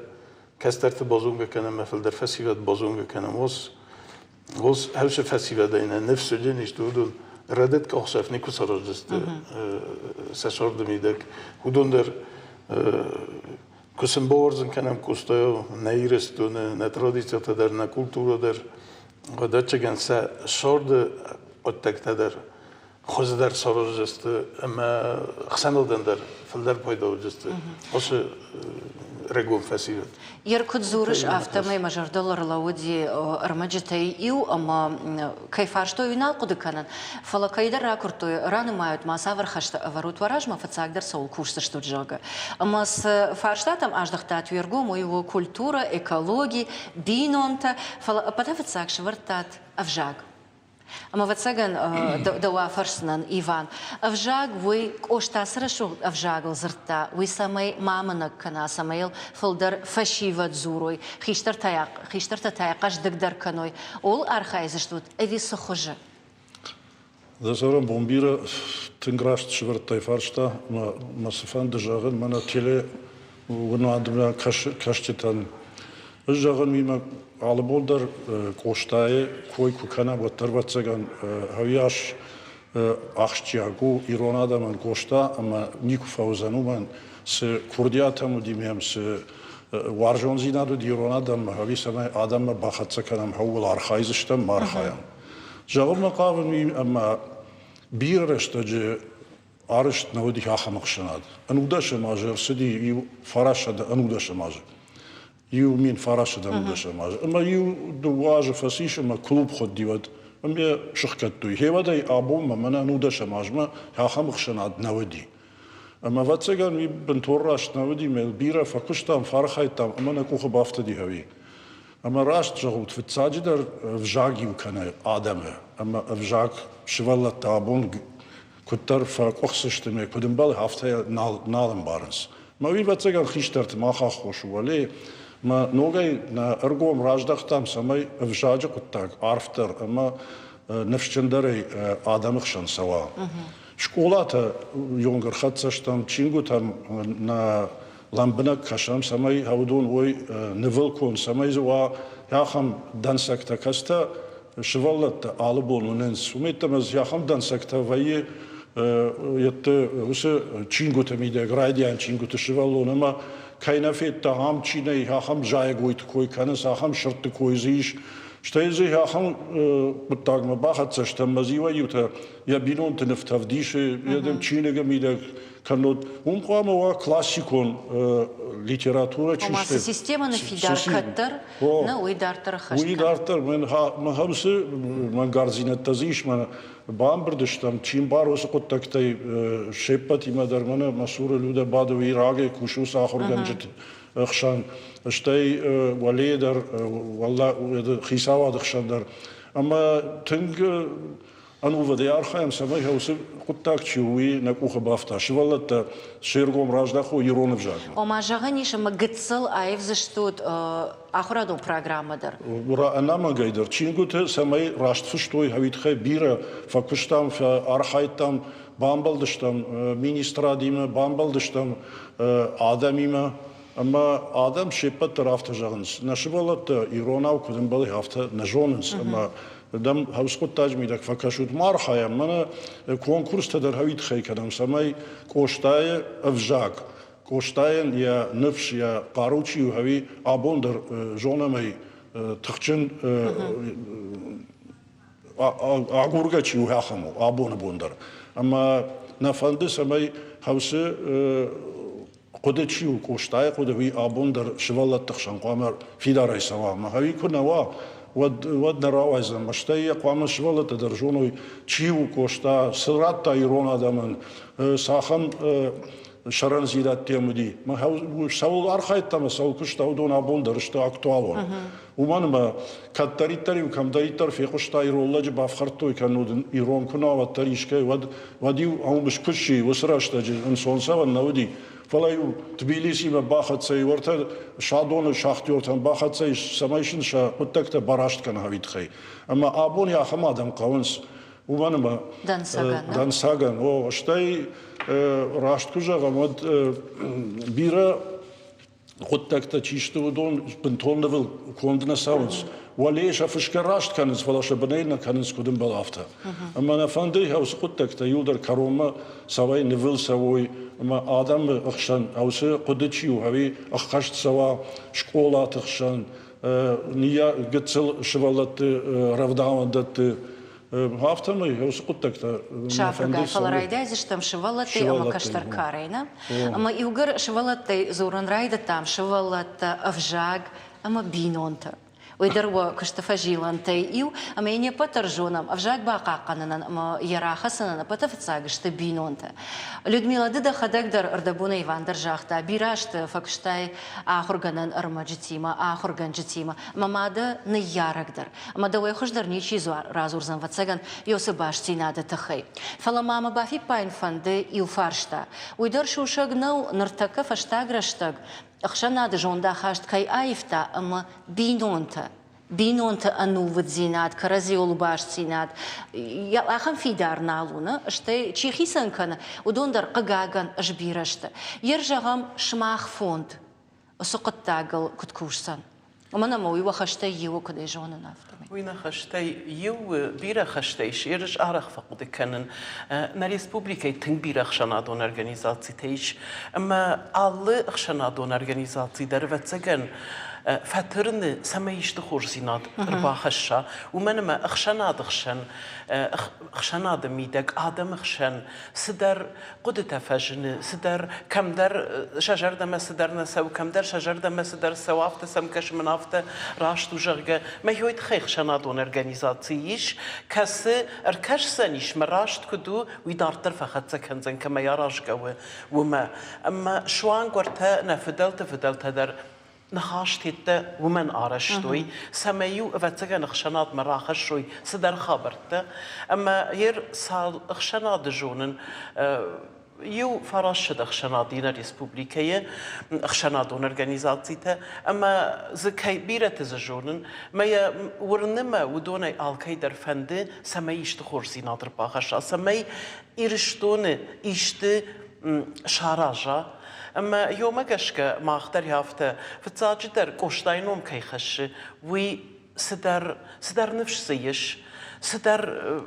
кӕстӕрты базонгӕ кӕнӕм ӕмӕ фылдӕр фӕсивӕд базонгӕ кӕнӕм, уас уас хӕлцы фӕсивӕдӕй нӕ ныфс уыдзӕнис, уыдон рӕдыд къахдзӕф никуы сараздзысты сӕ царды мидӕг. Уыдон дӕр куы сын бауарзын кӕнӕм Къостайы нӕ Ирыстоны, нӕ традицитӕ дӕр, нӕ культурӕ дӕр, уӕд ӕцӕгӕн сӕ царды хъуыддӕгтӕ дӕр. Хуыздӕр сараздзысты ӕмӕ ӕхсӕнадӕн дӕр фылдӕр пайда уыдзысты уыцы рагон фӕсивӕд. Ер куыд дзурыс, афтӕмӕй мӕ зӕрдыл ӕрлӕууыди ӕрмӕджытӕй иу, ӕмӕ кӕй фарстой, уый нал хъуыды кӕнын, фӕлӕ кӕйдӕр ракуырдтой, ранымайут ма, цавӕр хӕстӕ ӕвӕрут уӕ размӕ, фыццагдӕр цӕуыл кусдзыстут, зӕгъгӕ. Ӕмӕ цы фарстатӕм аздӕхтат уе ргом, уый у культурӕ, экологи, бинонтӕ, фӕлӕ ӕппӕты фыццаг сӕвӕрдтат ӕвзаг. Ӕмӕ, ӕвӕццӕгӕн, дӕу афӕрсдзынӕн, Иван, ӕвзаг уый Къоста цы рӕсугъд ӕвзагыл дзырдта, уый цӕмӕй ма мынӕг кӕна, цӕмӕй йыл фылдӕр фӕсивӕд дзурой, хистӕртӕ, хистӕртӕ та йӕ хъӕздыгдӕр кӕной, ууыл архайдзыстут ӕви цы хуызы? Дӕ цӕрӕнбон бирӕ тынг раст сӕвӕрдтай фарста, мӕ, мӕ цы фӕнды зӕгъын, мӕнӕ теле уынадмӕ кӕсджытӕн. Ӕз зӕгъын, уимӕ алыбон дӕр Къостайы кой куы кӕнӕм, уӕддӕр, ӕвӕццӕгӕн, ӕвиас ахсджиаг у ирон адӕмӕн Къоста ӕмӕ никуы фӕуыдзӕн уымӕн, цы курдиат ӕм уыди мӕм, цы уарзондзинад уыди ирон адӕммӕ, ӕви цӕмӕй адӕммӕ бахӕццӕ кӕнӕм, ууыл архайдзыстӕм, ма архайӕм. Зӕгъынмӕ хъавын уый, ӕмӕ бирӕ рӕстӕджы арӕзт нӕ уыди ахӕм ӕхсӕнад. Ӕнудӕсӕм азы ӕрцыди иу фарасады ӕнудӕсӕм азы. 1910 азы. Ӕмӕ иу дыууӕ азы фӕцис ӕмӕ клуб хуыдди уӕд. Ӕмӕ йӕ сыхгӕдтой. Гъеуӕдӕй абонмӕ мӕнӕ ӕнудӕсӕм азмӕ ахӕм ӕхсӕнад нӕ уыди. Ӕмӕ ӕвӕццӕгӕн уый бынтон раст нӕ уыди, мӕ бирӕ фӕкуыстам, фӕархайдтам ӕмӕ нӕ къухы бафтыди ӕви. Ӕмӕ раст зӕгъут, фыццаджыдӕр ӕвзаг иу кӕны адӕмы ӕмӕ ӕвзаг сывӕллӕттӕ абон куыддӕр фӕкъуыхцы сты ӕмӕ куыд ӕмбӕлы, афтӕ нал, нал ӕмбарынц. Мӕ уый, ӕвӕццӕгӕн, хистӕрты мах аххос у уӕле. Мӕ ногӕй нӕ ӕргом раздӕхтам, цӕмӕй ӕвзаджы хъуыддаг арфдӕр ӕмӕ ныфсджындӕрӕй адӕмы хсӕн цӕуа. Скъолатӕ йонг ӕрхӕццӕ стӕм, чингуытӕм нӕ лӕмбынӕг кӕсӕм, цӕмӕй уыдон уой нывыл конд, цӕмӕй дзы уа ахӕм дӕнцӕгтӕ, кӕцытӕ сывӕллӕттӕ алы бон уынынц. Уым йеддӕмӕ дзы ахӕм дӕнцӕгтӕ вӕййы йедты уыцы чингуыты мидӕг, райдиан чингуыты сывӕллон ӕмӕ кӕй нӕ федта, ам чи нӕй, ахӕм зайӕгойты кой кӕнынц, ахӕм сырдты кой дзы ис. Стӕй дзы ахӕм хъуыддагмӕ бахӕццӕ стӕм, ӕмӕ дзы иуӕй-иутӕ йӕ бинонты нывтӕ вдисы, йӕ чиныгы мидӕг кӕннод уым хъуамӕ уа классикон литературӕ чи Ома цы системӕ ныффидар кӕддӕр, нӕ уый дарддӕр ӕххӕст Уый дарддӕр мӕн уыцы мӕнгарддзинӕдтӕ дзы ис, мӕнӕ бамбырд стӕм, чи мбары уыцы хъуыддӕгтӕй се ппӕтимӕ дӕр мӕнӕ мӕ цуры Людӕ бады, уый рагӕй кусы уыцы ахуыргӕнджыты хсӕн, стӕй уӕлейы дӕр, хицауады хсӕн дӕр. Ӕмӕ тынг ӕнувыдӕй архайӕм, цӕмӕй уыцы хъуыддаг чи у, уый нӕ къухы бафта. Сывӕллӕттӕ се ргом раздахой ирон ӕвзагмӕ. Ома, зӕгъӕн ис, ӕмӕ гыццыл аивдзыстут ахуырадон программӕ дӕр? Ӕнӕмӕнгӕй дӕр. Чингуыты цӕмӕй раст фыстой, уый тыххӕй бирӕ фӕкуыстам, архайдтам, бамбӕлдыстӕм министрадимӕ, бамбӕлдыстӕм адӕмимӕ. Ӕмӕ адӕм се ппӕт дӕр афтӕ зӕгъынц, нӕ сывӕллӕттӕ иронау куыд ӕмбӕлы, афтӕ нӕ зонынц. Ӕмӕ дӕм хӕрз хъуыддаджы мидӕг фӕкӕсут, ма архайӕм, мӕнӕ конкурстӕ дӕр уый тыххӕй кӕнӕм, цӕмӕй Къостайы ӕвзаг, Къостайӕн йӕ ныфс, йӕ хъару чи у, ӕви абон дӕр зонӕм ӕй тыхджын агургӕ чи у, ахӕм у абоны бон дӕр. Ӕмӕ нӕ фӕнды, цӕмӕй хӕусы хъуыды чи у, Къостайы хъуыды, уый абон дӕр сывӕллӕтты хсӕн хъуамӕ фидарӕй цӕуа. Ӕмӕ уый куы нӕ уа, уӕд, уӕд нӕ рауайдзӕн. Стӕй йӕ хъуамӕ сывӕллӕттӕ дӕр зоной, чи у Къоста, цы радта ирон адӕмӕн, цахӕм сӕрӕндзинӕдтӕ уыди. Цӕуыл архайдта ӕмӕ цӕуыл куыста, уыдон абон дӕр сты актуалон. Уымӕн ӕмӕ кӕддӕриддӕр-иу кӕмдӕриддӕр фехъуыста ирон лӕджы бафхӕрдтой кӕннод ын ирон куы нӕ уӕддӕр искӕй, уӕд, уӕд-иу ӕм скуысси, уыцы рӕстӕджы ӕнцон цӕуӕн нӕ уыди. Фӕлӕ-иу Тбилисимӕ бахӕццӕ и, уӕртӕ Садоны шахтертӕм бахӕццӕ ис, цӕмӕй сын сӕ хъуыддӕгтӕ бараст кӕна уый тыххӕй. Ӕмӕ абон ахӕм адӕм хъӕуынц, уымӕн ӕмӕ дӕнцӕгӕн, дӕнцӕгӕн, о, стӕй раст куы зӕгъӕм, уӕд бирӕ хъуыддӕгтӕ чи сты, уыдон бынтон нывыл конд нӕ цӕуынц. Уӕлейы сӕ фысгӕ раст кӕнынц, фӕлӕ сӕ бынӕй нӕ кӕнынц, куыд ӕмбӕлы, афтӕ. Ӕмӕ нӕ фӕнды уыцы хъуыддӕгтӕ иуылдӕр кӕронмӕ цӕуӕй нывыл цӕуой ӕмӕ адӕмы ӕхсӕн уыцы хъуыды чи у, ӕви ӕххӕст цӕуа скъолаты хсӕн, гыццыл сывӕллӕтты рӕвдауӕндӕтты. Афтӕмӕй уыцы хъуыддӕгтӕ Сабыргай, фӕлӕ райдайдзыстӕм сывӕллӕттӕй ӕмӕ кӕстӕр карӕй, нӕ? Ӕмӕ иугӕр сывӕллӕттӕй дзурын райдыдтам, сывӕллӕттӕ, ӕвзаг ӕмӕ бинонтӕ. Уый дӕр уӕ куысты фӕзилӕнтӕй иу, ӕмӕ йын не ппӕт дӕр зонӕм, ӕвзаг бахъахъхъӕнынӕн ӕмӕ йӕ рахӕцынӕн ӕппӕты фыццаг сты бинонтӕ. Людмила, ды дӕхӕдӕг дӕр ӕрдӕбонӕй Иван дӕр загъта, бирӕ азты фӕкуыстай ахуыргӕнӕн ӕрмӕджытимӕ, ахуыргӕнджытимӕ, ӕмӕ ма дӕ ныййарӕг дӕр. Ӕмӕ дӕуӕй хуыздӕр ничи радзурдзӕн, ӕвӕццӕгӕн, Иосы бастдзинады тыххӕй. Фӕлӕ ма мӕ бафиппайын фӕнды иу фарста. Уый дӕр сусӕг нӕу, ныртӕккӕ фӕстаг рӕстӕг ӕхсӕнады зондахаст кӕй аивта ӕмӕ бинонтӕ, бинонты ӕнувыддзинад, кӕрӕдзиуыл бастдзинад ахӕм фидар нал у, нӕ? Стӕй чи хицӕн кӕны, уыдон дӕр, хъыгагӕн, сбирӕ сты. Йе зӕгъӕм, сымах фонд уыцы хъуыддагыл куыд кусдзӕн? Уымӕн ӕмӕ уый уӕ хӕстӕй иуы, куыд ӕй зонын, афтӕмӕй. Уый нӕ хӕстӕй иу бирӕ хӕстӕ ис. Ерыс арӕх фӕхъуыды кӕнын. Нӕ республикӕйы тынг бирӕ ӕхсӕнадон организацитӕ ис. Ӕмӕ алы ӕхсӕнадон организаци дӕр, ӕвӕццӕгӕн, фӕтырны, цӕмӕй исты хорздзинад ӕрбахӕсса. Уымӕн ӕмӕ ӕхсӕнады хсӕн, ӕхсӕнады мидӕг, адӕмы хсӕн цыдӕр хъуыдытӕ фӕзыны, цыдӕр кӕмдӕр сӕ зӕрдӕмӕ цыдӕр нӕ цӕуы, кӕмдӕр сӕ зӕрдӕмӕ цыдӕр цӕуы, афтӕ сӕм кӕсы, мын афтӕ раст у, зӕгъгӕ. Мӕ уый тыххӕй ӕхсӕнадон организаци ис, кӕцы ӕркӕсдзӕнис, мӕ раст куыд у, уый дарддӕр фӕхӕццӕ кӕндзӕн, кӕмӕй аразгӕ у, уымӕ. Ӕмӕ суанг уӕртӕ нӕ фыдӕлты фыдӕлтӕ дӕр ныхас-тедтӕ уымӕн арӕзтой, цӕмӕй-иу, ӕвӕццӕгӕн, ӕхсӕнадмӕ рахӕссой цыдӕр хабӕрттӕ. Ӕмӕ ер цал ӕхсӕнады зонын, иу фарассӕд ӕхсӕнад и нӕ республикӕйы ӕхсӕнадон организацитӕ, ӕмӕ дзы кӕй бирӕты дзы зонын, мӕ йӕ уырны мӕ, уыдонӕй алкӕй дӕр фӕнды, цӕмӕй исты хорздзинад ӕрбахӕсса, цӕмӕй Ирыстоны исты сараза. Ӕмӕ йомӕ гӕсгӕ мах дӕр афтӕ, фыццаджыдӕр Къостайы ном кӕй хӕссы, уый цыдӕр, цыдӕр ныфс дзы ис, цыдӕр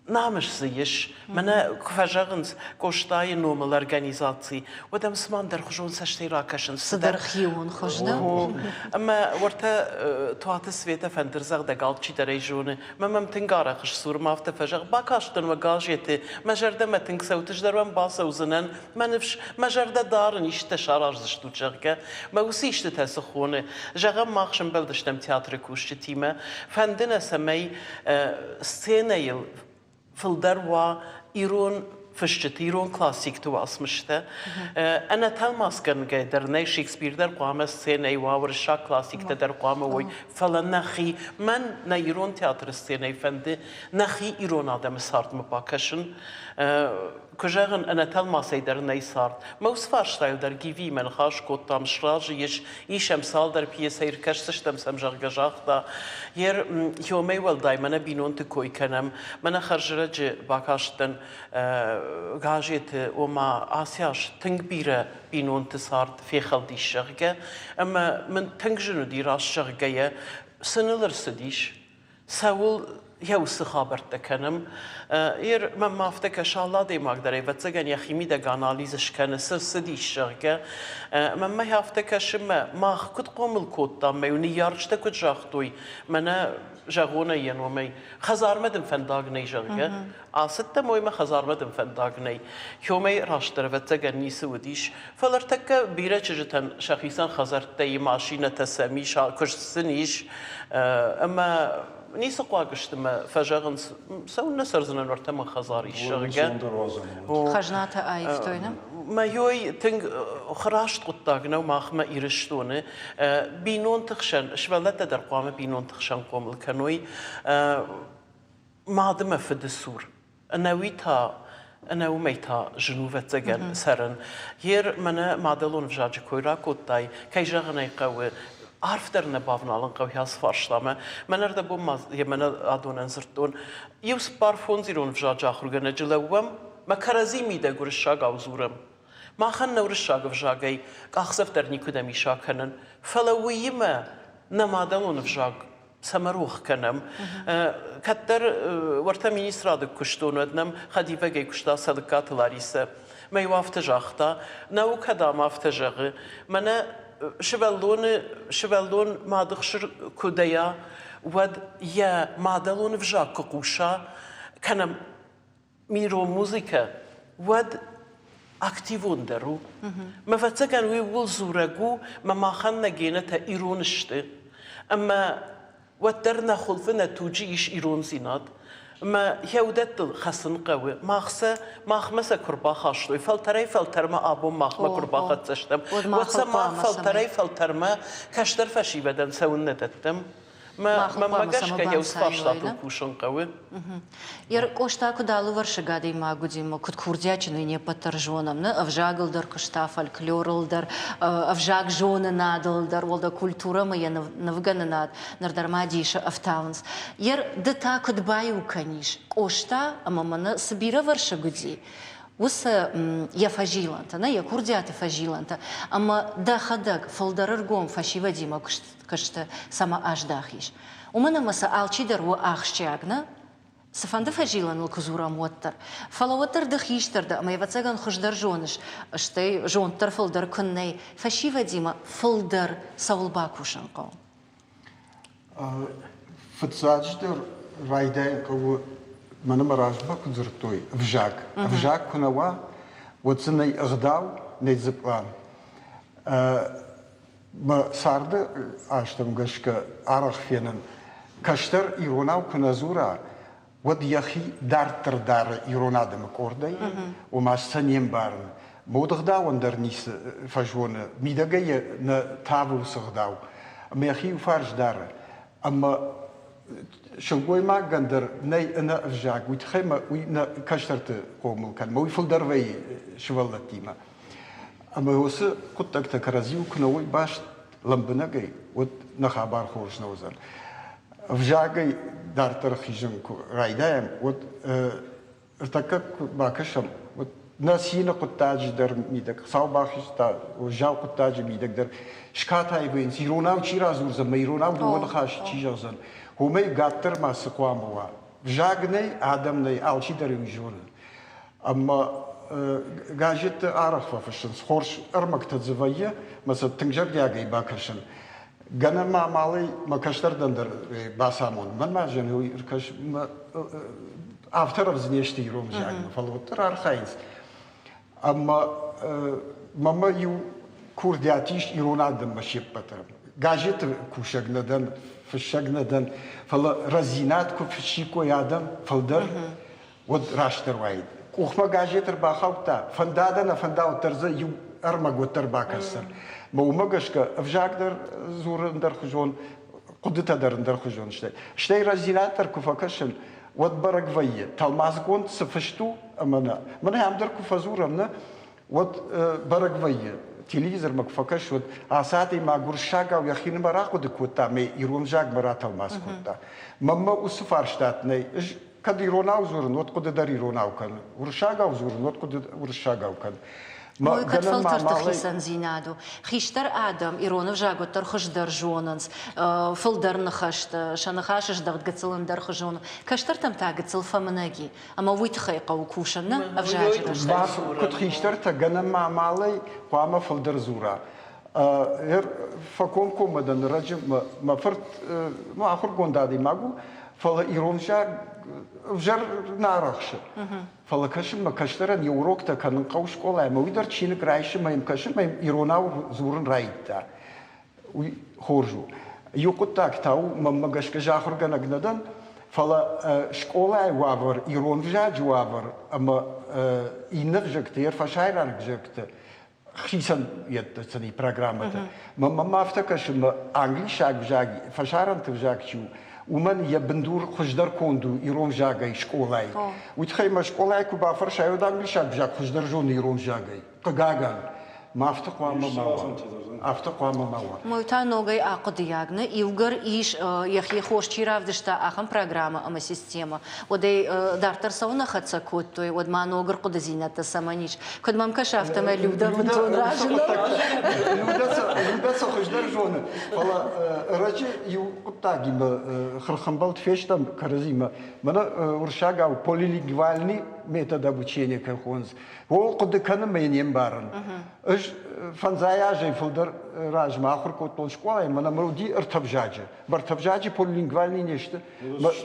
намыс дзы ис. Мӕнӕ куы фӕзӕгъынц Къостайы номыл организаци, уӕд ӕм цыма ӕндӕрхуызон цӕстӕй ракӕсынц. Цыдӕр хион хуыз, нӕ? Ӕмӕ уӕртӕ Туаты Светӕ фӕндырдзӕгъдӕг алчидӕр ӕй зоны. Мӕ мӕм тынг арӕх сдзур, ма афтӕ фӕзӕгъ, бакастӕн уӕ газеты, мӕ зӕрдӕмӕ тынг цӕут, ӕз дӕр уӕм бацӕудзынӕн, мӕ ныфс, мӕ зӕрдӕ дарын, истытӕ сараздзыстут, зӕгъгӕ. Мӕ уыцы истытӕ цы хоны? Зӕгъӕм, мах сӕмбӕлдыстӕм театры кусджытимӕ. Фӕнды нӕ, цӕмӕй сценӕйыл фылдӕр уа ирон фысджыты, ирон классикты уацмыстӕ. Ӕнӕ тӕлмацгӕнгӕ дӕр нӕй, Шекспир дӕр хъуамӕ сценӕйы уа, уырыссаг классиктӕ дӕр хъуамӕ уой, фӕлӕ нӕхи, мӕн нӕ ирон театры сценӕйы фӕнды нӕхи ирон адӕмы цардмӕ бакӕсын. Куы зӕгъын, ӕнӕ тӕлмацӕй дӕр нӕй цард. Мӕ уыцы фарстайыл дӕр Гивиимӕ ныхас кодтам, сразы ис, ис ӕм цалдӕр пьесӕйы, ӕркӕсдзыстӕм сӕм, зӕгъгӕ, загъта. Ер Ёмӕй уӕлдай мӕнӕ бинонты кой кӕнӕм. Мӕнӕ хӕрзрӕджы бакастӕн газеты, ома ацы аз тынг бирӕ бинонты цард фехӕлдис, зӕгъгӕ. Ӕмӕ мын тынг зын уыди раст зӕгъгӕйӕ, цы ныл ӕрцыдис, цӕуыл йӕ уыцы хабӕрттӕ кӕнӕм. Ер мӕм афтӕ кӕсы, алы адӕймаг дӕр ӕвӕццӕгӕн йӕхимидӕг анализ скӕны, цы рцыдис, зӕгъгӕ. Мӕнмӕ афтӕ кӕсы, мӕ мах куыд хъомыл кодтам, мӕ ныййарджытӕ куыд загътой, мӕнӕ зӕгъонӕй йӕ номӕй, хӕдзармӕ дын фӕндаг нӕй, зӕгъгӕ. Ацыдтӕ моймӕ, хӕдзармӕ дын фӕндаг нӕй. Хёмӕй растдӕр, ӕвӕццӕгӕн, ницы уыдис. Фӕлӕ ӕртӕккӕ бирӕ чызджытӕн сӕхицӕн хӕдзӕрттӕ и, машинӕтӕ сӕм ис, куыст сын ис. Ӕмӕ ницы хъуаг сты мӕ фӕзӕгъынц, цӕуылнӕ цӕрдзынӕн уӕртӕ мын хӕдзар ис, зӕгъгӕ. Хӕзнатӕ аивтой, нӕ? Мӕйой тынг раст хъуыддаг нӕу махмӕ Ирыстоны. Бинонты хсӕн, сывӕллӕттӕ дӕр хъуамӕ бинонты хсӕн хъомыл кӕной. Мады мӕ фыды цур. Ӕнӕуи та, ӕнӕ уымӕй та зын у, ӕвӕццӕгӕн, цӕрын. Ер мӕнӕ мадӕлон ӕвзаджы кой ракодтай, кӕй зӕгъын ӕй хъӕуы, арфдӕр нӕ бавналын хъӕуы ацы фарстамӕ. Мӕн ӕрдӕбон ма йӕ мӕнӕ адонӕн дзырдтон. Иу цыппар-фондз ирон ӕвзаджы ахуыргӕнӕджы лӕууӕм, мӕ кӕрӕдзи мидӕг уырыссагау дзурӕм. Махӕн нӕ уырыссаг ӕвзагӕй къахдзӕф дӕр никуыдӕм ис акӕнӕн, фӕлӕ уыимӕ нӕ мадӕлон ӕвзаг цӕмӕ рох кӕнӕм. Кӕддӕр уӕртӕ министрады куыстон, уӕд нӕм хӕдивӕгӕй куыста Цӕлыккаты Ларисӕ. Мӕ иу афтӕ загъта, наукӕ, дам, афтӕ зӕгъы, мӕнӕ. сывӕллоны сывӕллон мады хсыр куы дӕйа, уӕд йӕ мадӕлон ӕвзаг куы хъуса, кӕнӕ мирон музыкӕ, уӕд активондӕр у. Мӕ ӕвӕццӕгӕн уый ууыл дзурӕг у, мӕ махӕн нӕ генӕтӕ ирон сты. Ӕмӕ уӕддӕр нӕ хуылфы нӕ туджы ис ирондзинад. Ӕмӕ йӕ уыдӕттыл хӕцын хъӕуы. Мах сӕ, махмӕ сӕ куы рбахастой, фӕлтӕрӕй-фӕлтӕрмӕ абон махмӕ куы рбахӕццӕ стӕм, уӕд сӕ мах фӕлтӕрӕй-фӕлтӕрмӕ кӕстӕр фӕсивӕдӕн цӕуыннӕ дӕттӕм? Мӕнмӕ гӕсгӕ йӕ уыцы фарстатыл кусын хъӕуы. Йӕ Къоста куыд алывӕрсыг адӕймаг уыди ӕмӕ куыд курдиатджын, уый не ппӕт дӕр зонӕм. Нӕ ӕвзагыл дӕр куыста, фольклорыл дӕр, ӕвзагзонынадыл дӕр, уӕлдӕр культурӕмӕ йӕ нывгӕнынад ныр дӕр ма дисы ӕфтауынц. Йер ды та куыд баиу кӕнис Къоста ӕмӕ мӕнӕ цы бирӕвӕрсыг уыди, уыцы йӕ фӕзилӕнтӕ, нӕ йӕ курдиаты фӕзилӕнтӕ ӕмӕ дӕхӕдӕг фылдӕр ӕргом фӕсивӕдимӕ куысты цӕмӕ аздахис. Уымӕн ӕмӕ сӕ алчидӕр у ахсджиаг, нӕ? Цыфӕнды фӕзилӕныл куы дзурӕм, уӕддӕр. Фӕлӕ уӕддӕр ды хистӕр дӕ ӕмӕ, ӕвӕццӕгӕн, хуыздӕр зоныс, стӕй зонд дӕр фылдӕр куыннӕ и, фӕсивӕдимӕ фылдӕр цӕуыл бакусын хъӕуы? Фыццаджыдӕр райдайын хъӕуы, мӕнӕ мӕ размӕ куыд дзырдтой, ӕвзаг. Ӕвзаг куы нӕ уа, уӕд дзы нӕй ӕгъдау, нӕй дзы пълан. Мӕ царды азтӕм гӕсгӕ арӕх фенын, кӕстӕр иронау куы нӕ дзура, уӕд йӕхи дарддӕр дары ирон адӕмы къордӕй, ома сӕ не мбарын. Модыгъдауӕн дӕр ницы фӕзоны, мидӕгӕй йӕ нӕ тавы уыцы гъдау. Ӕмӕ йӕхи иуфарс дары. Ӕмӕ сылгоймагӕн дӕр нӕй ӕнӕ ӕвзаг, уый тыххӕй мӕ уый нӕ кӕстӕрты хъомыл кӕны, уый фылдӕр вӕййы сывӕллӕттимӕ. Ӕмӕ уыцы хъуыддӕгтӕ кӕрӕдзиуыл куы нӕ уой баст лӕмбынӕгӕй, уӕд нӕ хабар хорз нӕ уыдзӕн. Ӕвзагӕй дарддӕр хизын куы райдайӕм, уӕд ӕртӕккӕ куы бакӕсӕм, уӕд нӕ цины хъуыддаджы дӕр мидӕг, Хуыцау бахизта уӕззау хъуыддаджы мидӕг дӕр скатай вӕййынц, иронау чи радзурдзӕн, мӕ иронау дыууӕ ныхасы чи зӕгъдзӕн, уымӕй гаддӕр ма цы хъуамӕ уа? Взаг нӕй, адӕм нӕй, алчидӕр уый зоны. Ӕмӕ газетты арӕх фӕфыссынц, хорз ӕрмӕгтӕ дзы вӕййы, мӕ сӕ тынг зӕрдиагӕй бакӕсын. Гӕнӕн ма амалӕй мӕ кӕстӕрдӕн дӕр бацамон. Мӕнмӕ зӕн уый ӕркӕс, автор не сты ирон ӕвзагмӕ, фӕлӕ уӕддӕр архайынц. Ӕмӕ мӕмӕ иу курдиат ис ирон адӕммӕ се ппӕтӕн. Газеты кусӕг нӕ дӕн, фыссӕг нӕ дӕн, фӕлӕ рӕзинад куы фыссиккой адӕм фылдӕр, уӕд растдӕр уаид. Къухмӕ газет ӕрбахаудта, фӕнда дӕ нӕ фӕнда, уӕддӕр дзы иу ӕрмӕг уӕддӕр бакӕсдзӕн. Мӕ уымӕ гӕсгӕ ӕвзаг дӕр дзуры ӕндӕрхуызон, хъуыдытӕ дӕр ӕндӕрхуызон сты. Стӕй рӕздзинад дӕр куы фӕкӕсын, уӕд бӕрӕг вӕййы, тӕлмацгонд цы фыст у ӕмӕ нӕ. Мӕнӕ ам дӕр куы фӕдзурӕм, нӕ, уӕд бӕрӕг вӕййы, телевизормӕ куы фӕкӕс, уӕд ацы адӕймаг уырыссагау йӕхинымӕр ахъуыды кодта ӕмӕ ирон ӕвзагмӕ ратӕлмац кодта. Мӕнмӕ уыцы фарстат нӕй. Ӕз кӕд иронау дзурын, уӕд хъуыды дӕр иронау кӕны. Уырыссагау дзурын, уӕд хъуыды уырыссагау кӕны. Уый кӕд фӕлтӕрты хицӕндзинад у. Хистӕр адӕм ирон ӕвзаг уӕддӕр хуыздӕр зонынц, фылдӕр ныхӕстӕ, сӕ ныхасы здӕхт гыццыл ӕндӕрхуызон у. Кӕстӕртӕм та гыццыл фӕмынӕг и, ӕмӕ уый тыххӕй хъӕуы кусын нӕ ӕвзаджы рӕстӕджы. Куыд хистӕртӕ, гӕнӕн ма амалӕй хъуамӕ фылдӕр дзура. Фӕкомкоммӕ дӕн ӕрӕджы мӕ фырт ну, ахуыргонд адӕймаг у, фӕлӕ ирон ӕвзаг ӕвзӕр нӕ арӕхсы. Фӕлӕ кӕсын мӕ кӕстӕрӕн йӕ уроктӕ кӕнын хъӕуы скъолайы, ӕмӕ уый дӕр чиныг райсы мӕ йӕм кӕсын мӕ йӕм иронау дзурын райдыдта. Уый хорз у. Иу хъуыддаг та у, мӕнмӕ гӕсгӕ ӕз ахуыргӕнӕг нӕ дӕн, фӕлӕ скъолайы уавӕр, ирон взаджы уавӕр ӕмӕ иннӕ взӕгты, йӕ фӕсайраг взӕгты хицӕн йедтӕ программӕтӕ. Мӕнмӕ афтӕ кӕсы, мӕ англисаг взаг, фӕсарӕнты взаг чи у, уымӕн йӕ бындур хуыздӕр конд у ирон взагӕй скъолайы. Уый тыххӕй мӕ скъолайы куы бафӕрсай, уӕд англисаг взаг хуыздӕр зоны ирон взагӕй. Хъыгагӕн, ма афтӕ хъуамӕ ма уа. Афтӕ хъуамӕ ма уа. Мой та ногӕй ахъуыдыйаг нӕ иугӕр ис, йӕхи хорз чи равдыста, ахӕм программӕ ӕмӕ системӕ, уӕд ӕй дарддӕр цӕуылнӕ хӕццӕ кодтой, уӕд ма ног ӕрхъуыдыдзинӕдтӕ цӕмӕн ис? Куыд мӕм кӕсы, афтӕмӕй Людӕ бынтон разы нӕу. Людӕ сӕ хуыздӕр зоны, фӕлӕ ӕрӕджы иу хъуыддагимӕ хырхӕмбӕлд фестӕм кӕрӕдзимӕ. Мӕнӕ уырыссагау полилингвальный метод обучения кӕй хонынц, О, хъуыды кӕнын мӕ не мбарын. Ӕз. Фӕндзай азӕй фылдӕр размӕ ахуыр кодтон скъолайы, мӕнӕ мын уыди ӕртӕ взаджы. Ӕртӕ взаджы полилингвальный не сты.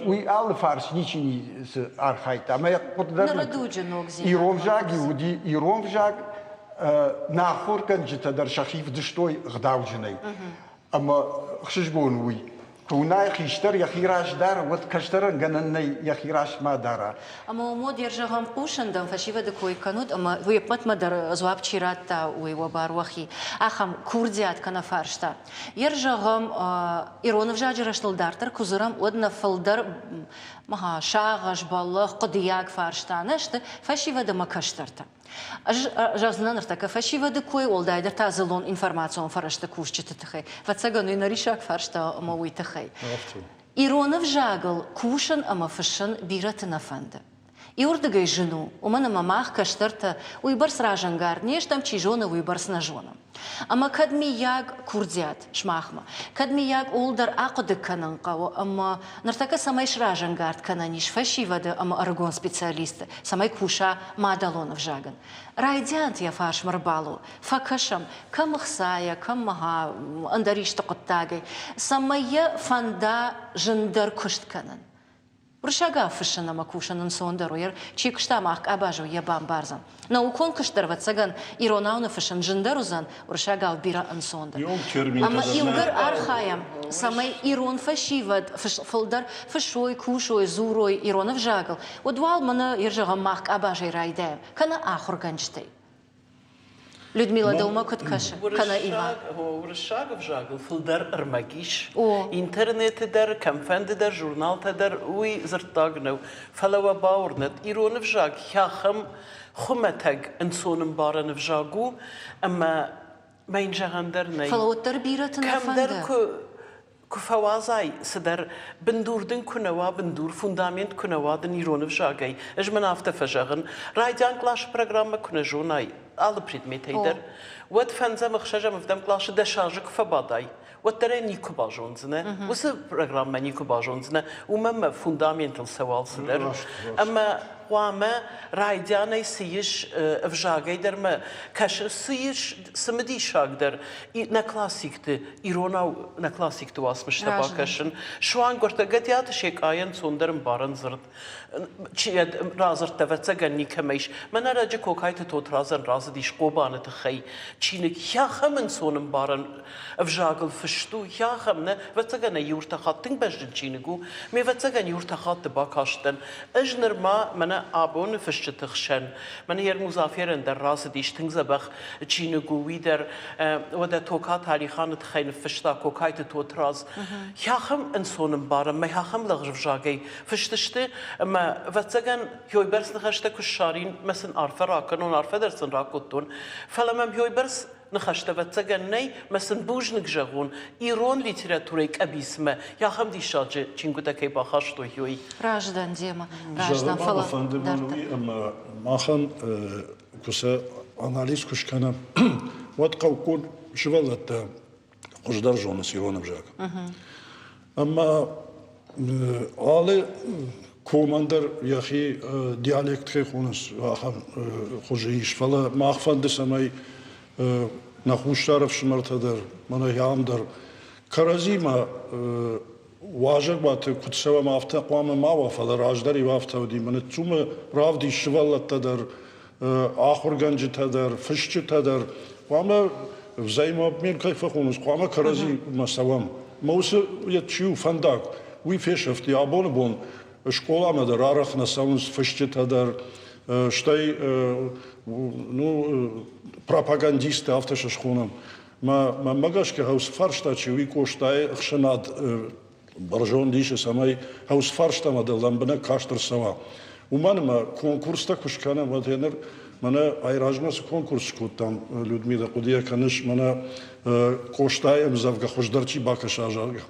Уый алы фарс ничи ницы архайдта. Ӕмӕ йӕ хъуыды дӕр Ныры дуджы ногдзинад. Ирон взаг уыди ирон взаг, нӕ ахуыргӕнджытӕ дӕр сӕхи вдыстой ӕгъдауджынӕй. Ӕмӕ ӕхсызгон уый. Куы уынай хистӕр йӕхи раз дары, уӕд кӕстӕрӕн гӕнӕн нӕй йӕхи раз ма дара. Ӕмӕ уымод йӕ зӕгъӕм хъусын дӕм фӕсивӕды кой кӕнут ӕмӕ уе ппӕтмӕ дӕр дзуапп чи радта, уый уӕ бар уӕхи. Ахӕм курдиат кӕнӕ фарста. Йер зӕгъӕм, ирон ӕвзаджы рӕзтыл дарддӕр куы дзурӕм, уӕд нӕ фылдӕр сагъӕс, бӕллӕх, хъуыдыйаг фарста нӕ сты фӕсивӕд ӕмӕ кӕстӕртӕ. Ӕз зӕгъдзынӕн ныртӕккӕ фӕсивӕды кой, уӕлдайдӕр та дзыллон информацион фӕрӕзты кусджыты тыххӕй. Ӕвӕццӕгӕн, уый нӕ риссаг фарста ӕмӕ уый тыххӕй. Ирон ӕвзагыл кусын ӕмӕ фыссын бирӕты нӕ фӕнды. Иуырдыгӕй зын у, уымӕн ӕмӕ мах, кӕстӕртӕ, уыйбӕрц разӕнгард не стӕм, чи зоны, уыйбӕрц нӕ зонӕм. Ӕмӕ кӕд миййаг курдиат сымахмӕ, кӕд миййаг ууыл дӕр ахъуыды кӕнын хъӕуы ӕмӕ ныртӕккӕ цӕмӕй сразӕнгард кӕнӕн ис фӕсивӕды ӕмӕ ӕрыгон специалистты, цӕмӕй куса мадӕлон ӕвзагӕн. Райдианты йӕ фарсмӕ рбалӕуу, фӕкӕсӕм, кӕм ӕхцайӕ, кӕм ӕндӕр исты хъуыддагӕй, цӕмӕй йӕ фӕнда зындӕр куыст кӕнын. Уырыссагау фыссын ӕмӕ кусын ӕнцондӕр у, чи куыста мах къабазы, йӕ бамбардзӕн. Наукон куыст дӕр, ӕвӕццӕгӕн, иронау ныффыссын зындӕр уыдзӕн, уырыссагау бирӕ ӕнцондӕр. Ӕмӕ иугӕр архайӕм, цӕмӕй ирон фӕсивӕд фылдӕр фыссой, кусой, дзурой ирон ӕвзагыл, уӕд уал мӕнӕ, йе зӕгъӕм, мах къабазӕй райдайӕм, кӕнӕ ахуыргӕнджытӕй. Людмила, дӕумӕ куыд кӕсы? Кӕнӕ Иван? Уырыссаг ӕвзагыл фылдӕр ӕрмӕг ис. Интернеты дӕр, кӕмфӕнды дӕр, журналтӕ дӕр, уый дзырддаг нӕу. Фӕлӕ уӕ бауырнӕд, ирон ӕвзаг хӕхӕм хуымӕтӕг ӕнцонӕмбарӕн ӕвзаг у, ӕмӕ мӕ йын зӕгъӕн дӕр нӕй. Фӕлӕ уӕддӕр бирӕты нӕ фӕнды. Кӕмдӕр куы куы фӕуадзай цыдӕр, бындур дын куы нӕ уа, бындур, фундамент куы нӕ уа дын ирон ӕвзагӕй, ӕз мын афтӕ фӕзӕгъын, райдиан къласы программӕ куы нӕ зонай, алы предметӕй дӕр, уӕд фӕндзӕм, ӕхсӕзӕм, ӕвдӕм къласы дӕс азы куы фӕбадай, уӕддӕр ӕй никуы базондзынӕ. Уыцы программӕ никуы базондзынӕ, уымӕн мӕ фундаментыл цӕуы алцыдӕр. Ӕмӕ хъуамӕ райдианӕй цы ис ӕвзагӕй дӕр мӕ кӕсы, цы ис цымыдисагдӕр нӕ классикты иронау нӕ классикты уацмыстӕ бакӕсын. Суанг уӕртӕ Гӕдиаты Секъайӕн цондӕр ӕмбарӕн дзырд радзырдтӕ, ӕвӕццӕгӕн, никӕмӕ ис. Мӕнӕ ӕрӕджы Кокайты Тотрадзӕн рацыдис Хъобаны тыххӕй чиныг. Ахӕм ӕнцон ӕмбарӕн ӕвзагыл фыст у, ахӕм нӕ, ӕвӕццӕгӕн ӕй иу ӕртӕ хатт тынг бӕзджын чиныг у. Ме ӕвӕццӕгӕн иу ӕртӕ хатты бакастӕн. Ӕз нырма мӕнӕ абоны фысджыты хсӕн, мӕнӕ Ермузаферӕн дӕр рацыдис тынг дзӕбӕх чиныг у, уый дӕр уӕдӕ Токаты Алиханы тыххӕй ныффыста Кокайты Тотрадз. Ахӕм ӕнцон ӕмбарӕн мӕ ахӕм лӕгъз ӕвзагӕй фыст сты, ӕмӕ, ӕвӕццӕгӕн, йойбӕрц ныхӕстӕ куы ссарин, мӕ сын арфӕ ракӕнон, арфӕ дӕр сын ракодтон, фӕлӕ мӕм йойбӕрц ныхӕстӕ, ӕвӕццӕгӕн, нӕй, мӕ сын бузныг зӕгъон, ирон литературӕйы къӕбицмӕ ахӕм диссаджы чингуытӕ кӕй бахастой, уый. Раздӕн демӕ, раздӕн, фӕлӕ фӕнды мӕн уый, ӕмӕ махӕн куы сӕ анализ куы скӕнӕм, уӕд хъӕуккон сывӕллӕттӕ хуыздӕр зонынц ирон ӕвзаг. Ӕмӕ алы комӕн дӕр йӕхи диалект кӕй хонынц, ахӕм хуызы ис. Фӕлӕ мах фӕнды, цӕмӕй нӕ хуссар ӕфсымӕртӕ дӕр, мӕнӕ ам дӕр кӕрӕдзимӕ уазӕгуаты куыд цӕуӕм, афтӕ хъуамӕ ма уа, фӕлӕ раздӕр-иу афтӕ уыди. Мӕнӕ ЦУМ-ы равдис сывӕллӕттӕ дӕр, ахуыргӕнджытӕ дӕр, фысджытӕ дӕр. Хъуамӕ взаимообмен кӕй фӕхонынц, хъуамӕ кӕрӕдзимӕ цӕуӕм. Мӕ уыцы чи у фӕндаг, уый фесӕфти. Абоны бон скъоламӕ дӕр арӕх нӕ цӕуынц фысджытӕ дӕр, стӕй ну, пропагандисттӕ, афтӕ сӕ схонӕм. Мӕнмӕ гӕсгӕ уыцы фарста чи уый Къостайы ӕхсӕнад бӕрзонд исы, цӕмӕй уыцы фарстамӕ дӕр лӕмбынӕг каст ӕрцӕуа. Уымӕн ӕмӕ конкурстӕ куы скӕнӕм, уӕд ныр мӕнӕ айразмӕ цы конкурс скодтам, Людмила, хъуыдыйӕ кӕныс, мӕнӕ Къостайы ӕмдзӕвгӕ хуыздӕр чи бакӕса, зӕгъгӕ.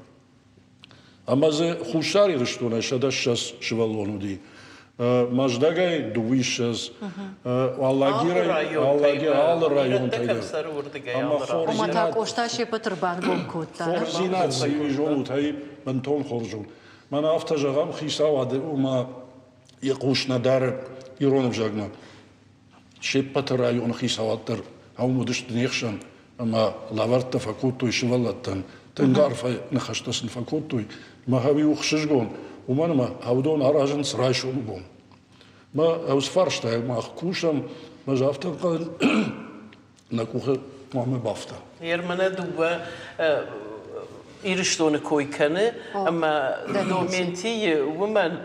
Ӕмӕ дзы Хуссар Ирыстонӕй 120 сывӕллон уыди. Мӕздӕгӕй дыууиссӕдз, Алагирӕй, алы районтӕй дӕр. Ӕмӕ Ома та Къоста се ппӕт ӕрбангом кодта. Хорздзинад цы уый зонут, ӕй бынтон хорз у. Мӕнӕ афтӕ зӕгъӕм, хицауады ома йӕ хъус нӕ дары ирон ӕвзагмӕ. Се ппӕты районы хицауад дӕр. Ам уыдысты не хсӕн ӕмӕ лӕвӕрттӕ фӕкодтой сывӕллӕттӕн. Тынг арфӕ ныхӕстӕ сын фӕкодтой. Махӕн иу ӕхсызгон, уымӕн ӕмӕ уыдон аразынц райсомы бон. Мӕ ӕз фарстайыл мах кусӕм, ӕз афтӕ ӕнхъӕл нӕ къухы хъуамӕ бафта. Ермӕнӕ дыууӕ Ирыстоны кой кӕны ӕмӕ Доментийы уымӕн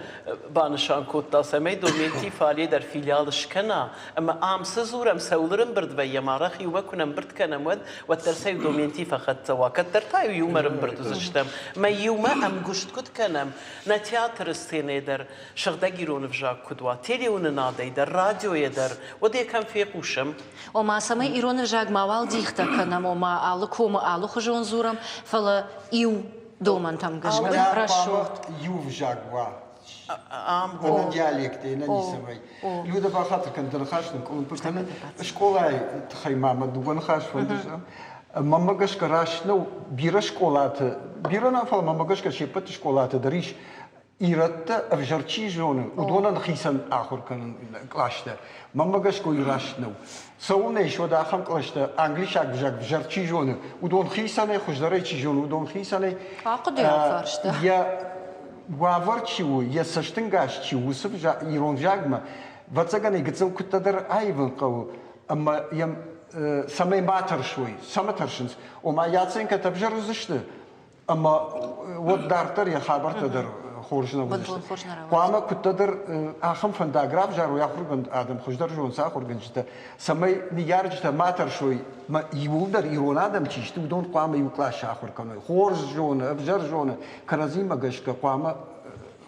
банысан кодта, цӕмӕй Доменти фале дӕр филиал скӕна ӕмӕ ам цы дзурӕм, цӕуыл ӕрӕмбырд вӕййӕм, арӕх иумӕ куы нӕ ӕмбырд кӕнӕм, уӕд уӕддӕр сӕ иу Доменти фӕхӕццӕ уа. Кӕддӕр та-иу иумӕ ӕрӕмбырд уыдзыстӕм. Мӕ иумӕ ӕмгуыст куыд кӕнӕм, нӕ театры сценӕйы дӕр сыгъдӕг ирон ӕвзаг куыд уа, телеуынынадӕй дӕр, радиойӕ дӕр, уӕд ӕй кӕм фехъусӕм? Ома, цӕмӕй ирон ӕвзаг мауал дихтӕ кӕнӕм, ома алы комы алыхуызон дзурӕм, фӕлӕ иу домӕнтӕм гӕсгӕ рӕсугъд. Иу ӕвзаг уа. Ӕнӕ диалектӕй, ӕнӕ ницӕмӕй. Люда бахатыр кӕн, дӕ ныхас нын къуылымпы кӕны. Скъолайы тыххӕй ма мӕ дыууӕ ныхас фӕнды. Мӕнмӕ гӕсгӕ раст нӕу, бирӕ скъолаты, бирӕ нӕ, фӕлӕ мӕнмӕ гӕсгӕ се ппӕт скъолаты дӕр ис ирӕттӕ ӕвзӕр чи зоны, уыдонӕн хицӕн ахуыр кӕнын къластӕ. Мӕнмӕ гӕсгӕ уый раст нӕу. Цӕуылнӕ ис уӕд ахӕм кълӕстӕ, англисаг ӕвзаг ӕвзӕр чи зоны, уыдон хицӕнӕй, хуыздӕрӕй чи зоны, уыдон хицӕнӕй. Ахъуыдыйаг фарста. Йӕ уавӕр чи у, йӕ цӕстынгас чи у, уыцы ирон ӕвзагмӕ, ӕвӕццӕгӕн ӕй гыццыл куыддӕр аивын хъӕуы, ӕмӕ йӕм цӕмӕй ма тӕрсой, цӕмӕ тӕрсынц? Ома йӕ оценкӕтӕ ӕвзӕр уыдзысты, ӕмӕ уӕд дарддӕр йӕ хабӕрттӕ дӕр хорз нӕ уыдзысты. Хъуамӕ куыддӕр ахӕм фӕндаг равзарой ахуыргонд адӕм, хуыздӕр зонынц ахуыргӕнджытӕ, цӕмӕй ныййарджытӕ ма тӕрсой, мӕ иууылдӕр ирон адӕм чи сты, уыдон хъуамӕ иу къласы ахуыр кӕной. Хорз зоны, ӕвзӕр зоны, кӕрӕдзимӕ гӕсгӕ хъуамӕ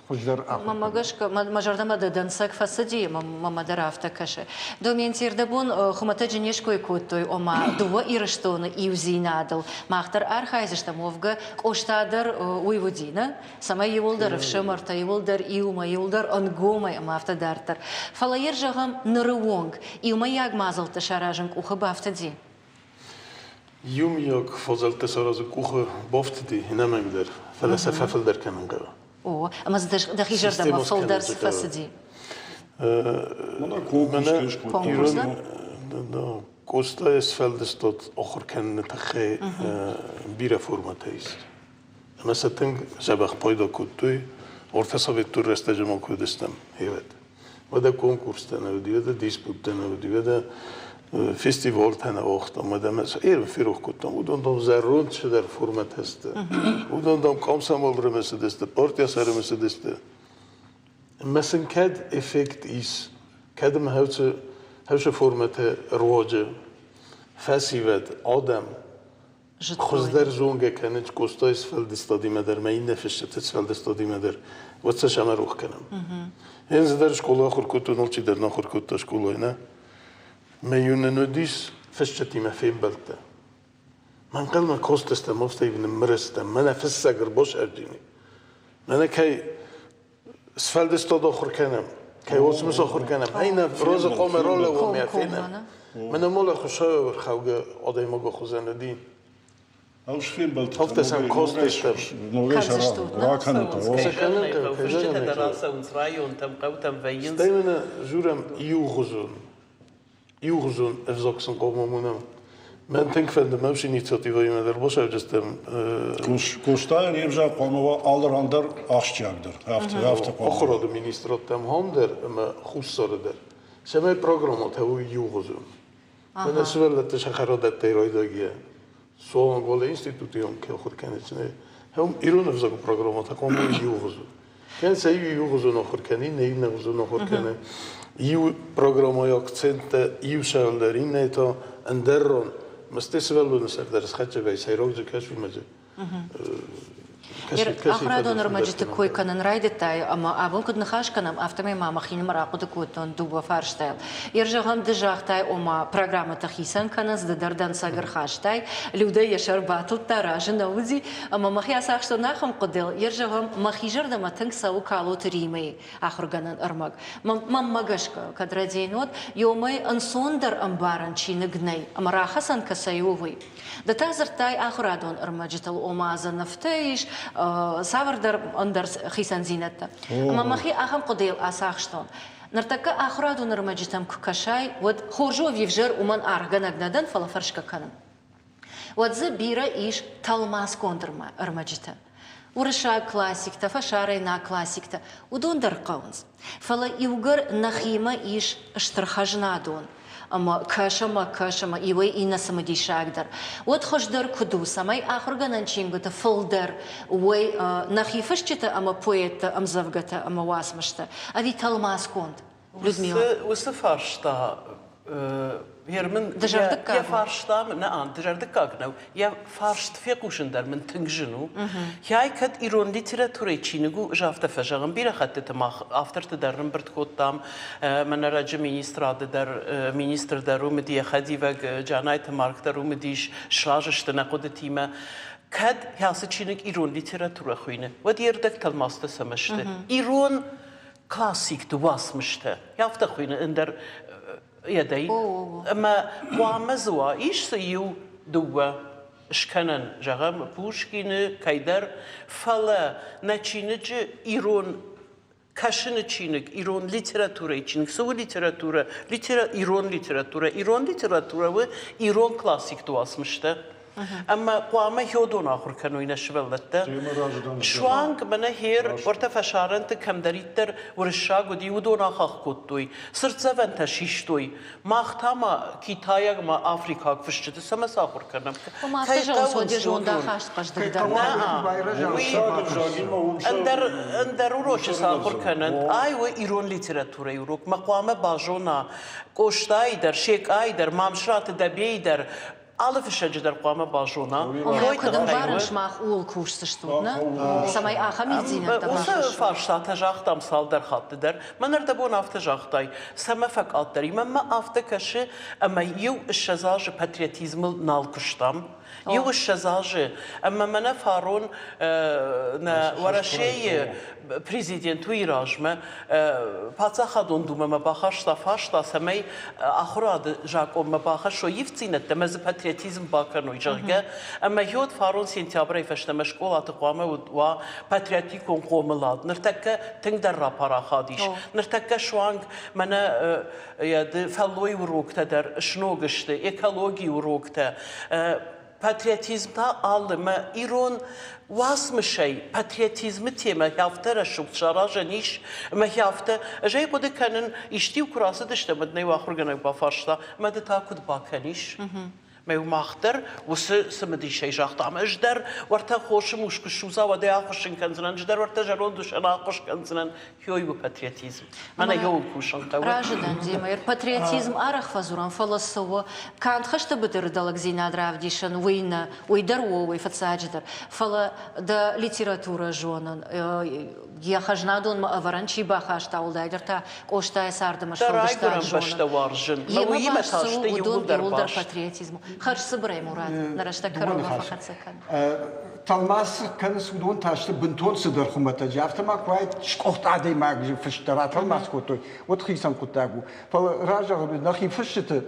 хуыздӕр ахуыр Мӕнмӕ гӕсгӕ, мӕ зӕрдӕмӕ дӕ дӕнцӕг фӕцыди, мӕмӕ дӕр афтӕ кӕсы. Доменти ӕрдӕбон хуымӕтӕджы не ской кодтой, ома дыууӕ Ирыстоны иудзинадыл мах дӕр архайдзыстӕм, уӕвгӕ Къоста дӕр уый уыди, нӕ? Цӕмӕй иуылдӕр ӕфсымӕртӕ, иуылдӕр иумӕ, иуылдӕр ӕнгомӕй ӕмӕ афтӕ дарддӕр. Фӕлӕ йӕ зӕгъӕм, ныры онг иумӕйаг мадзӕлттӕ саразын къухы бафтыди? Иумиаг мадзӕлттӕ саразын къухы бафтыди ӕнӕмӕнгдӕр, фӕлӕ сӕ фӕфылдӕр кӕнын хъӕуы. О, ӕмӕ дзы дӕхи зӕрдӕмӕ фылдӕр цы фӕцыди? Конкурс Къостайы сфӕлдыстад ахуыр кӕныны тыххӕй бирӕ формӕтӕ ис. Ӕмӕ сӕ тынг дзӕбӕх пайда кодтой. Ортӕ советтон рӕстӕджы ма куы уыдыстӕм, гъевӕд. Уӕдӕ конкурстӕ нӕ уыди, уӕдӕ диспуттӕ нӕ уыди, уӕдӕ фестивалтӕ нӕ уагътам, уӕдӕ мӕ сӕ ферох кодтам. Уыдон, дам, зӕронд цыдӕр формӕтӕ сты. Уыдон, дам, комсомол ӕрымысыдысты, партия сӕ ӕрымысыдысты. Ӕмӕ сын кӕд эффект ис, кӕд ӕмӕ хӕусы формӕты руаджы фӕсивӕд, адӕм хуыздӕр зонгӕ кӕнынц Къостайы сфӕлдыстадимӕ дӕр, мӕ иннӕ фысджыты сфӕлдыстадимӕ дӕр, уӕд сӕ сӕмӕ рох кӕнӕм. Ӕз дӕр скъола ахуыр кодтон, алчидӕр нӕ ахуыр кодта скъолайы, нӕ? Мӕ иу нын уыдис фысджытимӕ фембӕлдтӕ. Мӕнхъӕлмӕ кастыстӕм, афтӕ ныммырыстӕм, мӕнӕ фыссӕг ӕрбасӕрджини. Мӕнӕ кӕй сфӕлдыстад ахуыр кӕнӕм, кӕй уацмыс ахуыр кӕнӕм, ӕй нӕ розы хъуамӕ ралӕууӕм йӕ фенӕм. Мӕнӕ мола хуыцауы ӕрхаугӕ адӕймаг хуызӕн уыди. Афтӕ сӕм кастыстӕм. Ракӕнут. Фысджытӕ дӕр ацӕуынц районтӕм, хъӕутӕм вӕййынц. Стӕй мӕнӕ дзурӕм иугъуызон иугъуызон ӕвзаг сын хъуамӕ уынӕм. Мӕн тынг фӕнды, мӕ уыцы инициативӕимӕ дӕр басӕвджыстӕм. Къостайӕн йе взаг хъуамӕ уа алы ран дӕр ахсджиагдӕр. Афтӕ, афтӕ хъуамӕ. Ахуырады министрадтӕм ам дӕр ӕмӕ Хуссары дӕр. Цӕмӕй программӕтӕ уой иугъуызон. Мӕнӕ сывӕллӕтты сӕхӕрадӕттӕй райдайгӕ суанг уӕлӕ институты онг ке ахуыр кӕнынц, ирон ӕвзагы программӕтӕ хъуамӕ уой иугъуызон. Кӕн сӕ иу иугъуызон ахуыр кӕны, иннӕ иннӕгъуызон ахуыр кӕны. Иу программӕйы акценттӕ иу сӕлдӕр, иннӕ та ӕндӕр ран. Мӕсты сывӕллоны сӕр дӕр схӕццӕ вӕййы, сӕйраг дзы кӕс, уымӕ дзы. Ахуырадон ӕрмӕджыты кой кӕнын райдыдтай ӕмӕ абон куыд ныхас кӕнӕм, афтӕмӕй ма мӕхинымӕр ахъуыды кодтон дыууӕ фарстайыл. Йер зӕгъӕм, ды загътай, ома программӕтӕ хицӕн кӕнынц, ды дӕр дӕнцӕг ӕрхастай, Людӕ йӕ сӕр батылдта, разы нӕ уыди, ӕмӕ мӕхи ацахстон ахӕм хъуыдыйыл, йер зӕгъӕм, мӕхи зӕрдӕмӕ тынг цӕуы Калоты Римӕйы ахуыргӕнӕн ӕрмӕг. Мӕнмӕ гӕсгӕ, кӕд рӕдийын уӕд, ёмӕй ӕнцондӕр ӕмбарӕн чиныг нӕй, ӕмӕ рахӕцӕн кӕцӕй у, уый. Ды та дзырдтай ахуырадон ӕрмӕджытыл, ома дзы нывтӕ ис, цавӕрдӕр ӕндӕр хицӕндзинӕдтӕ. Ӕмӕ мӕхи ахӕм хъуыдыйыл ацахстон. Ныртӕккӕ ахуырадон ӕрмӕджытӕм куы кӕсай, уӕд хорз у ӕви ӕвзӕр, уымӕн аргъгӕнӕг нӕ дӕн, фӕлӕ фӕрсгӕ кӕнын. Уӕд дзы бирӕ ис тӕлмацгонд ӕрмӕджытӕ. Уырыссаг классиктӕ, фӕсарӕйнаг классиктӕ, уыдон дӕр хъӕуынц. Фӕлӕ иугӕр нӕхимӕ ис стыр хӕзнадон, ӕмӕ кӕс ӕмӕ кӕс ӕмӕ иуӕй иннӕ цымыдисагдӕр, уӕд хуыздӕр куыд у, цӕмӕй ахуыргӕнӕн чингуыты фылдӕр уой нӕхи фысджытӕ ӕмӕ поэтты ӕмдзӕвгӕтӕ ӕмӕ уацмыстӕ, ӕви тӕлмацгонд? Людмила. Уыцы фарста Герман йӕ фарста нӕ дызӕрдыггаг нӕу, йӕ фарст фехъусын дӕр мын тынг зын у. Хӕй кӕд ирон литературӕйы чиныг у, ӕз афтӕ фӕзӕгъын, бирӕ хӕттыты мах авторты дӕр ӕрӕмбырд кодтам, мӕнӕ раджы министрады дӕр, министр дӕр уым уыди, йӕ хӕдивӕг Джанайты Марк дӕр уым уыдис, сразы сты нӕ хъуыдытимӕ. Кӕд ацы чиныг ирон литературӕ хуыйны, уӕд йе рдӕг тӕлмацтӕ цӕмӕ сты? Ирон классикты уацмыстӕ. Афтӕ хуыйны ӕндӕр йӕдӕй. Ӕмӕ хъуамӕ дзы уа, ис дзы иу, дыууӕ скӕнӕн, зӕгъӕм, Пушкины, кӕйдӕр, фӕлӕ нӕ чиныджы ирон кӕсыны чиныг, ирон литературӕйы чиныг. Цы у литературӕ? Литера, ирон литературӕ. Ирон литературӕ у ирон классикты уацмыстӕ. Ӕмӕ хъуамӕ хиодон ахуыр кӕной нӕ сывӕллӕттӕ. Суанг мӕнӕ хер уӕртӕ фӕсарӕнты кӕмдӕриддӕр уырыссаг уыди, уыдон ахахх кодтой, цыртдзӕвӕнтӕ систой. Мах та ма китайаг ӕмӕ африкаг фысджыты цӕмӕ сахуыр кӕнӕм? Кӕй хъӕуынц зондахаст хъӕздыгдӕр. Ӕндӕр ӕндӕр урочы сахуыр кӕнӕнт. Ай у ирон литературӕйы урок. Мӕ хъуамӕ базона Къостайы дӕр, Секъайы дӕр, Мамсыраты Дӕбейы дӕр, алы фыссӕджы дӕр хъуамӕ базона. Омӕ куыд ӕмбарын, сымах ууыл кусдзыстут, нӕ? Цӕмӕй ахӕм ивддзинӕдтӕ Уыцы фарстатӕ загътам цалдӕр хатты дӕр. Мӕн ӕрдӕбон афтӕ загътай, цӕмӕ фӕкъаддӕр и. Мӕнмӕ афтӕ кӕсы, ӕмӕ иу 20 азы патриотизмыл нал куыстам. Иу 20 азы. Ӕмӕ мӕнӕ фарон нӕ Уӕрӕсейы президент уый размӕ Паддзахадон Думӕмӕ бахаста фарста, цӕмӕй ахуырады закъонмӕ бахӕссой ивддзинӕдтӕ ӕмӕ дзы патриотизм бакӕной, зӕгъгӕ. Ӕмӕ гъеуӕд фарон сентябрӕй фӕстӕмӕ скъолаты хъуамӕ уа патриотикон хъомылад. Ныртӕккӕ тынгдӕр рапарахат ис. Ныртӕккӕ суанг мӕнӕ фӕллойы уроктӕ дӕр сног сты, экологийы уроктӕ. Патриотизм та алы мӕ ирон уацмысӕй патриотизмы темӕ афтӕ рӕсугъд саразӕн ис, ӕмӕ афтӕ ӕз ӕй хъуыды кӕнын, исты-иу куы рацыдыстӕм, уӕд нӕ иу ахуыргӕнӕг бафарста, мӕ ды та куыд бакӕнис? Мӕ мах дӕр уыцы цымыдисӕй загътам, ӕз дӕр уӕртӕ хосы мус куы ссудза, уӕд ӕй ахуыссын кӕндзынӕн, ӕз дӕр уӕртӕ зӕронд усӕн аххуыс кӕндзынӕн. Хёй у патриотизм. Мӕнӕ йоуыл кусын хъӕуы. Разы дӕн, Демӕ. Патриотизм арӕх фӕдзурӕм, фӕлӕ цы у? Канд хӕсты быдыры дӕлӕгдзинад равдисын, уый нӕ, уый дӕр у, уый фыццаджыдӕр. Фӕлӕ дӕ литературӕ зонын, йӕ хӕзнадонмӕ ӕвӕрӕн чи бахаста, уӕлдайдӕр та Къостайы царды ӕмӕ Дӕ райгуырӕн бӕстӕ уарзын. Йемӕ баст цы у, уыдон иууылдӕр патриотизм у. Хӕрз цыбырӕй, Мурат, нӕ рӕстӕг кӕронмӕ фӕхӕццӕ кӕн. Тӕлмац кӕнынц, уыдон та сты бынтон цыдӕр хуымӕтӕджы. Афтӕ ма куы уаид, скъуыхт адӕймаджы фыст дӕр атӕлмац кодтой, уӕд хицӕн хъуыддаг у. Фӕлӕ разӕгъд нӕхи фысджыты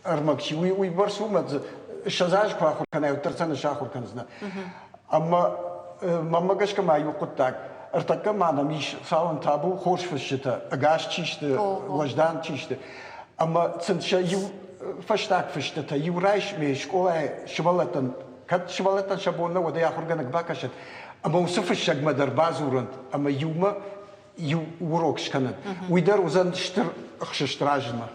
ӕрмӕг чи уый, уыйбӕрц у, ӕмӕ дзы 20 азы куы ахуыр кӕнай, уӕддӕр сӕ нӕ сахуыр кӕндзынӕ. Ӕмӕ мӕнмӕ гӕсгӕ ма иу хъуыддаг. Ӕртӕккӕ ма нӕм ис цалын табу хорз фысджытӕ, ӕгас чи сты, уӕздан чи сты. Ӕмӕ сын сӕ иу фӕстаг фыстытӕ иу райсмӕ скъолайы сывӕллӕттӕн кӕд сывӕллӕттӕн сӕ бон нӕ уӕд ӕй ахуыргӕнӕг бакӕсӕд, ӕмӕ уыцы фыссӕгмӕ дӕр бадзурӕнт ӕмӕ иумӕ иу урок скӕнӕд. Уый дӕр уыдзӕн стыр ӕхсыст размӕ.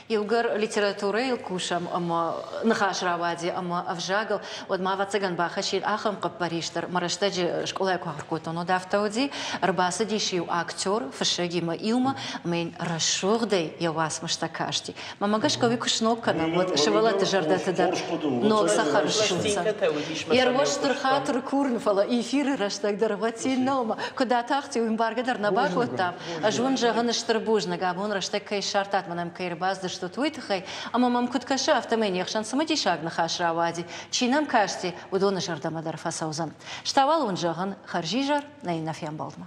Иугӕр литературӕйыл кусӕм ӕмӕ ныхас рауадзи ӕмӕ ӕвзагыл, уӕд ма, ӕвӕццӕгӕн, бахӕссин ахӕм хъӕппӕрис дӕр. Мӕ рӕстӕджы скъолайы куы ахуыр кодтон, уӕд афтӕ уыди, ӕрбацыдис-иу актер фыссӕгимӕ иумӕ ӕмӕ йын рӕсугъдӕй йӕ уацмыстӕ касти. Мӕнмӕ гӕсгӕ уый куы сног кӕнӕм, уӕд сывӕллӕтты зӕрдӕты дӕр ног цӕхӕр ссудздзӕн. Йе рмӕст стыр хатыр курын, фӕлӕ эфиры рӕстӕг дӕр ӕвӕцци нӕу ӕмӕ куыд атахти, уый ӕмбаргӕ дӕр нӕ бакодтам. Ӕз уын зӕгъын стыр бузныг, абон рӕстӕг кӕй ссардтат, мӕн ӕм кӕй ӕрбацыдыстут, уый тыххӕй. Ӕмӕ мӕм куыд кӕсы, афтӕмӕй не хсӕн цымыдисаг ныхас рауади. Чи нӕм касти, уыдоны зӕрдӕмӕ дӕр фӕцӕудзӕн. Стауал уын зӕгъын, хӕрзизӕр, нӕ иннӕ фембӕлдмӕ.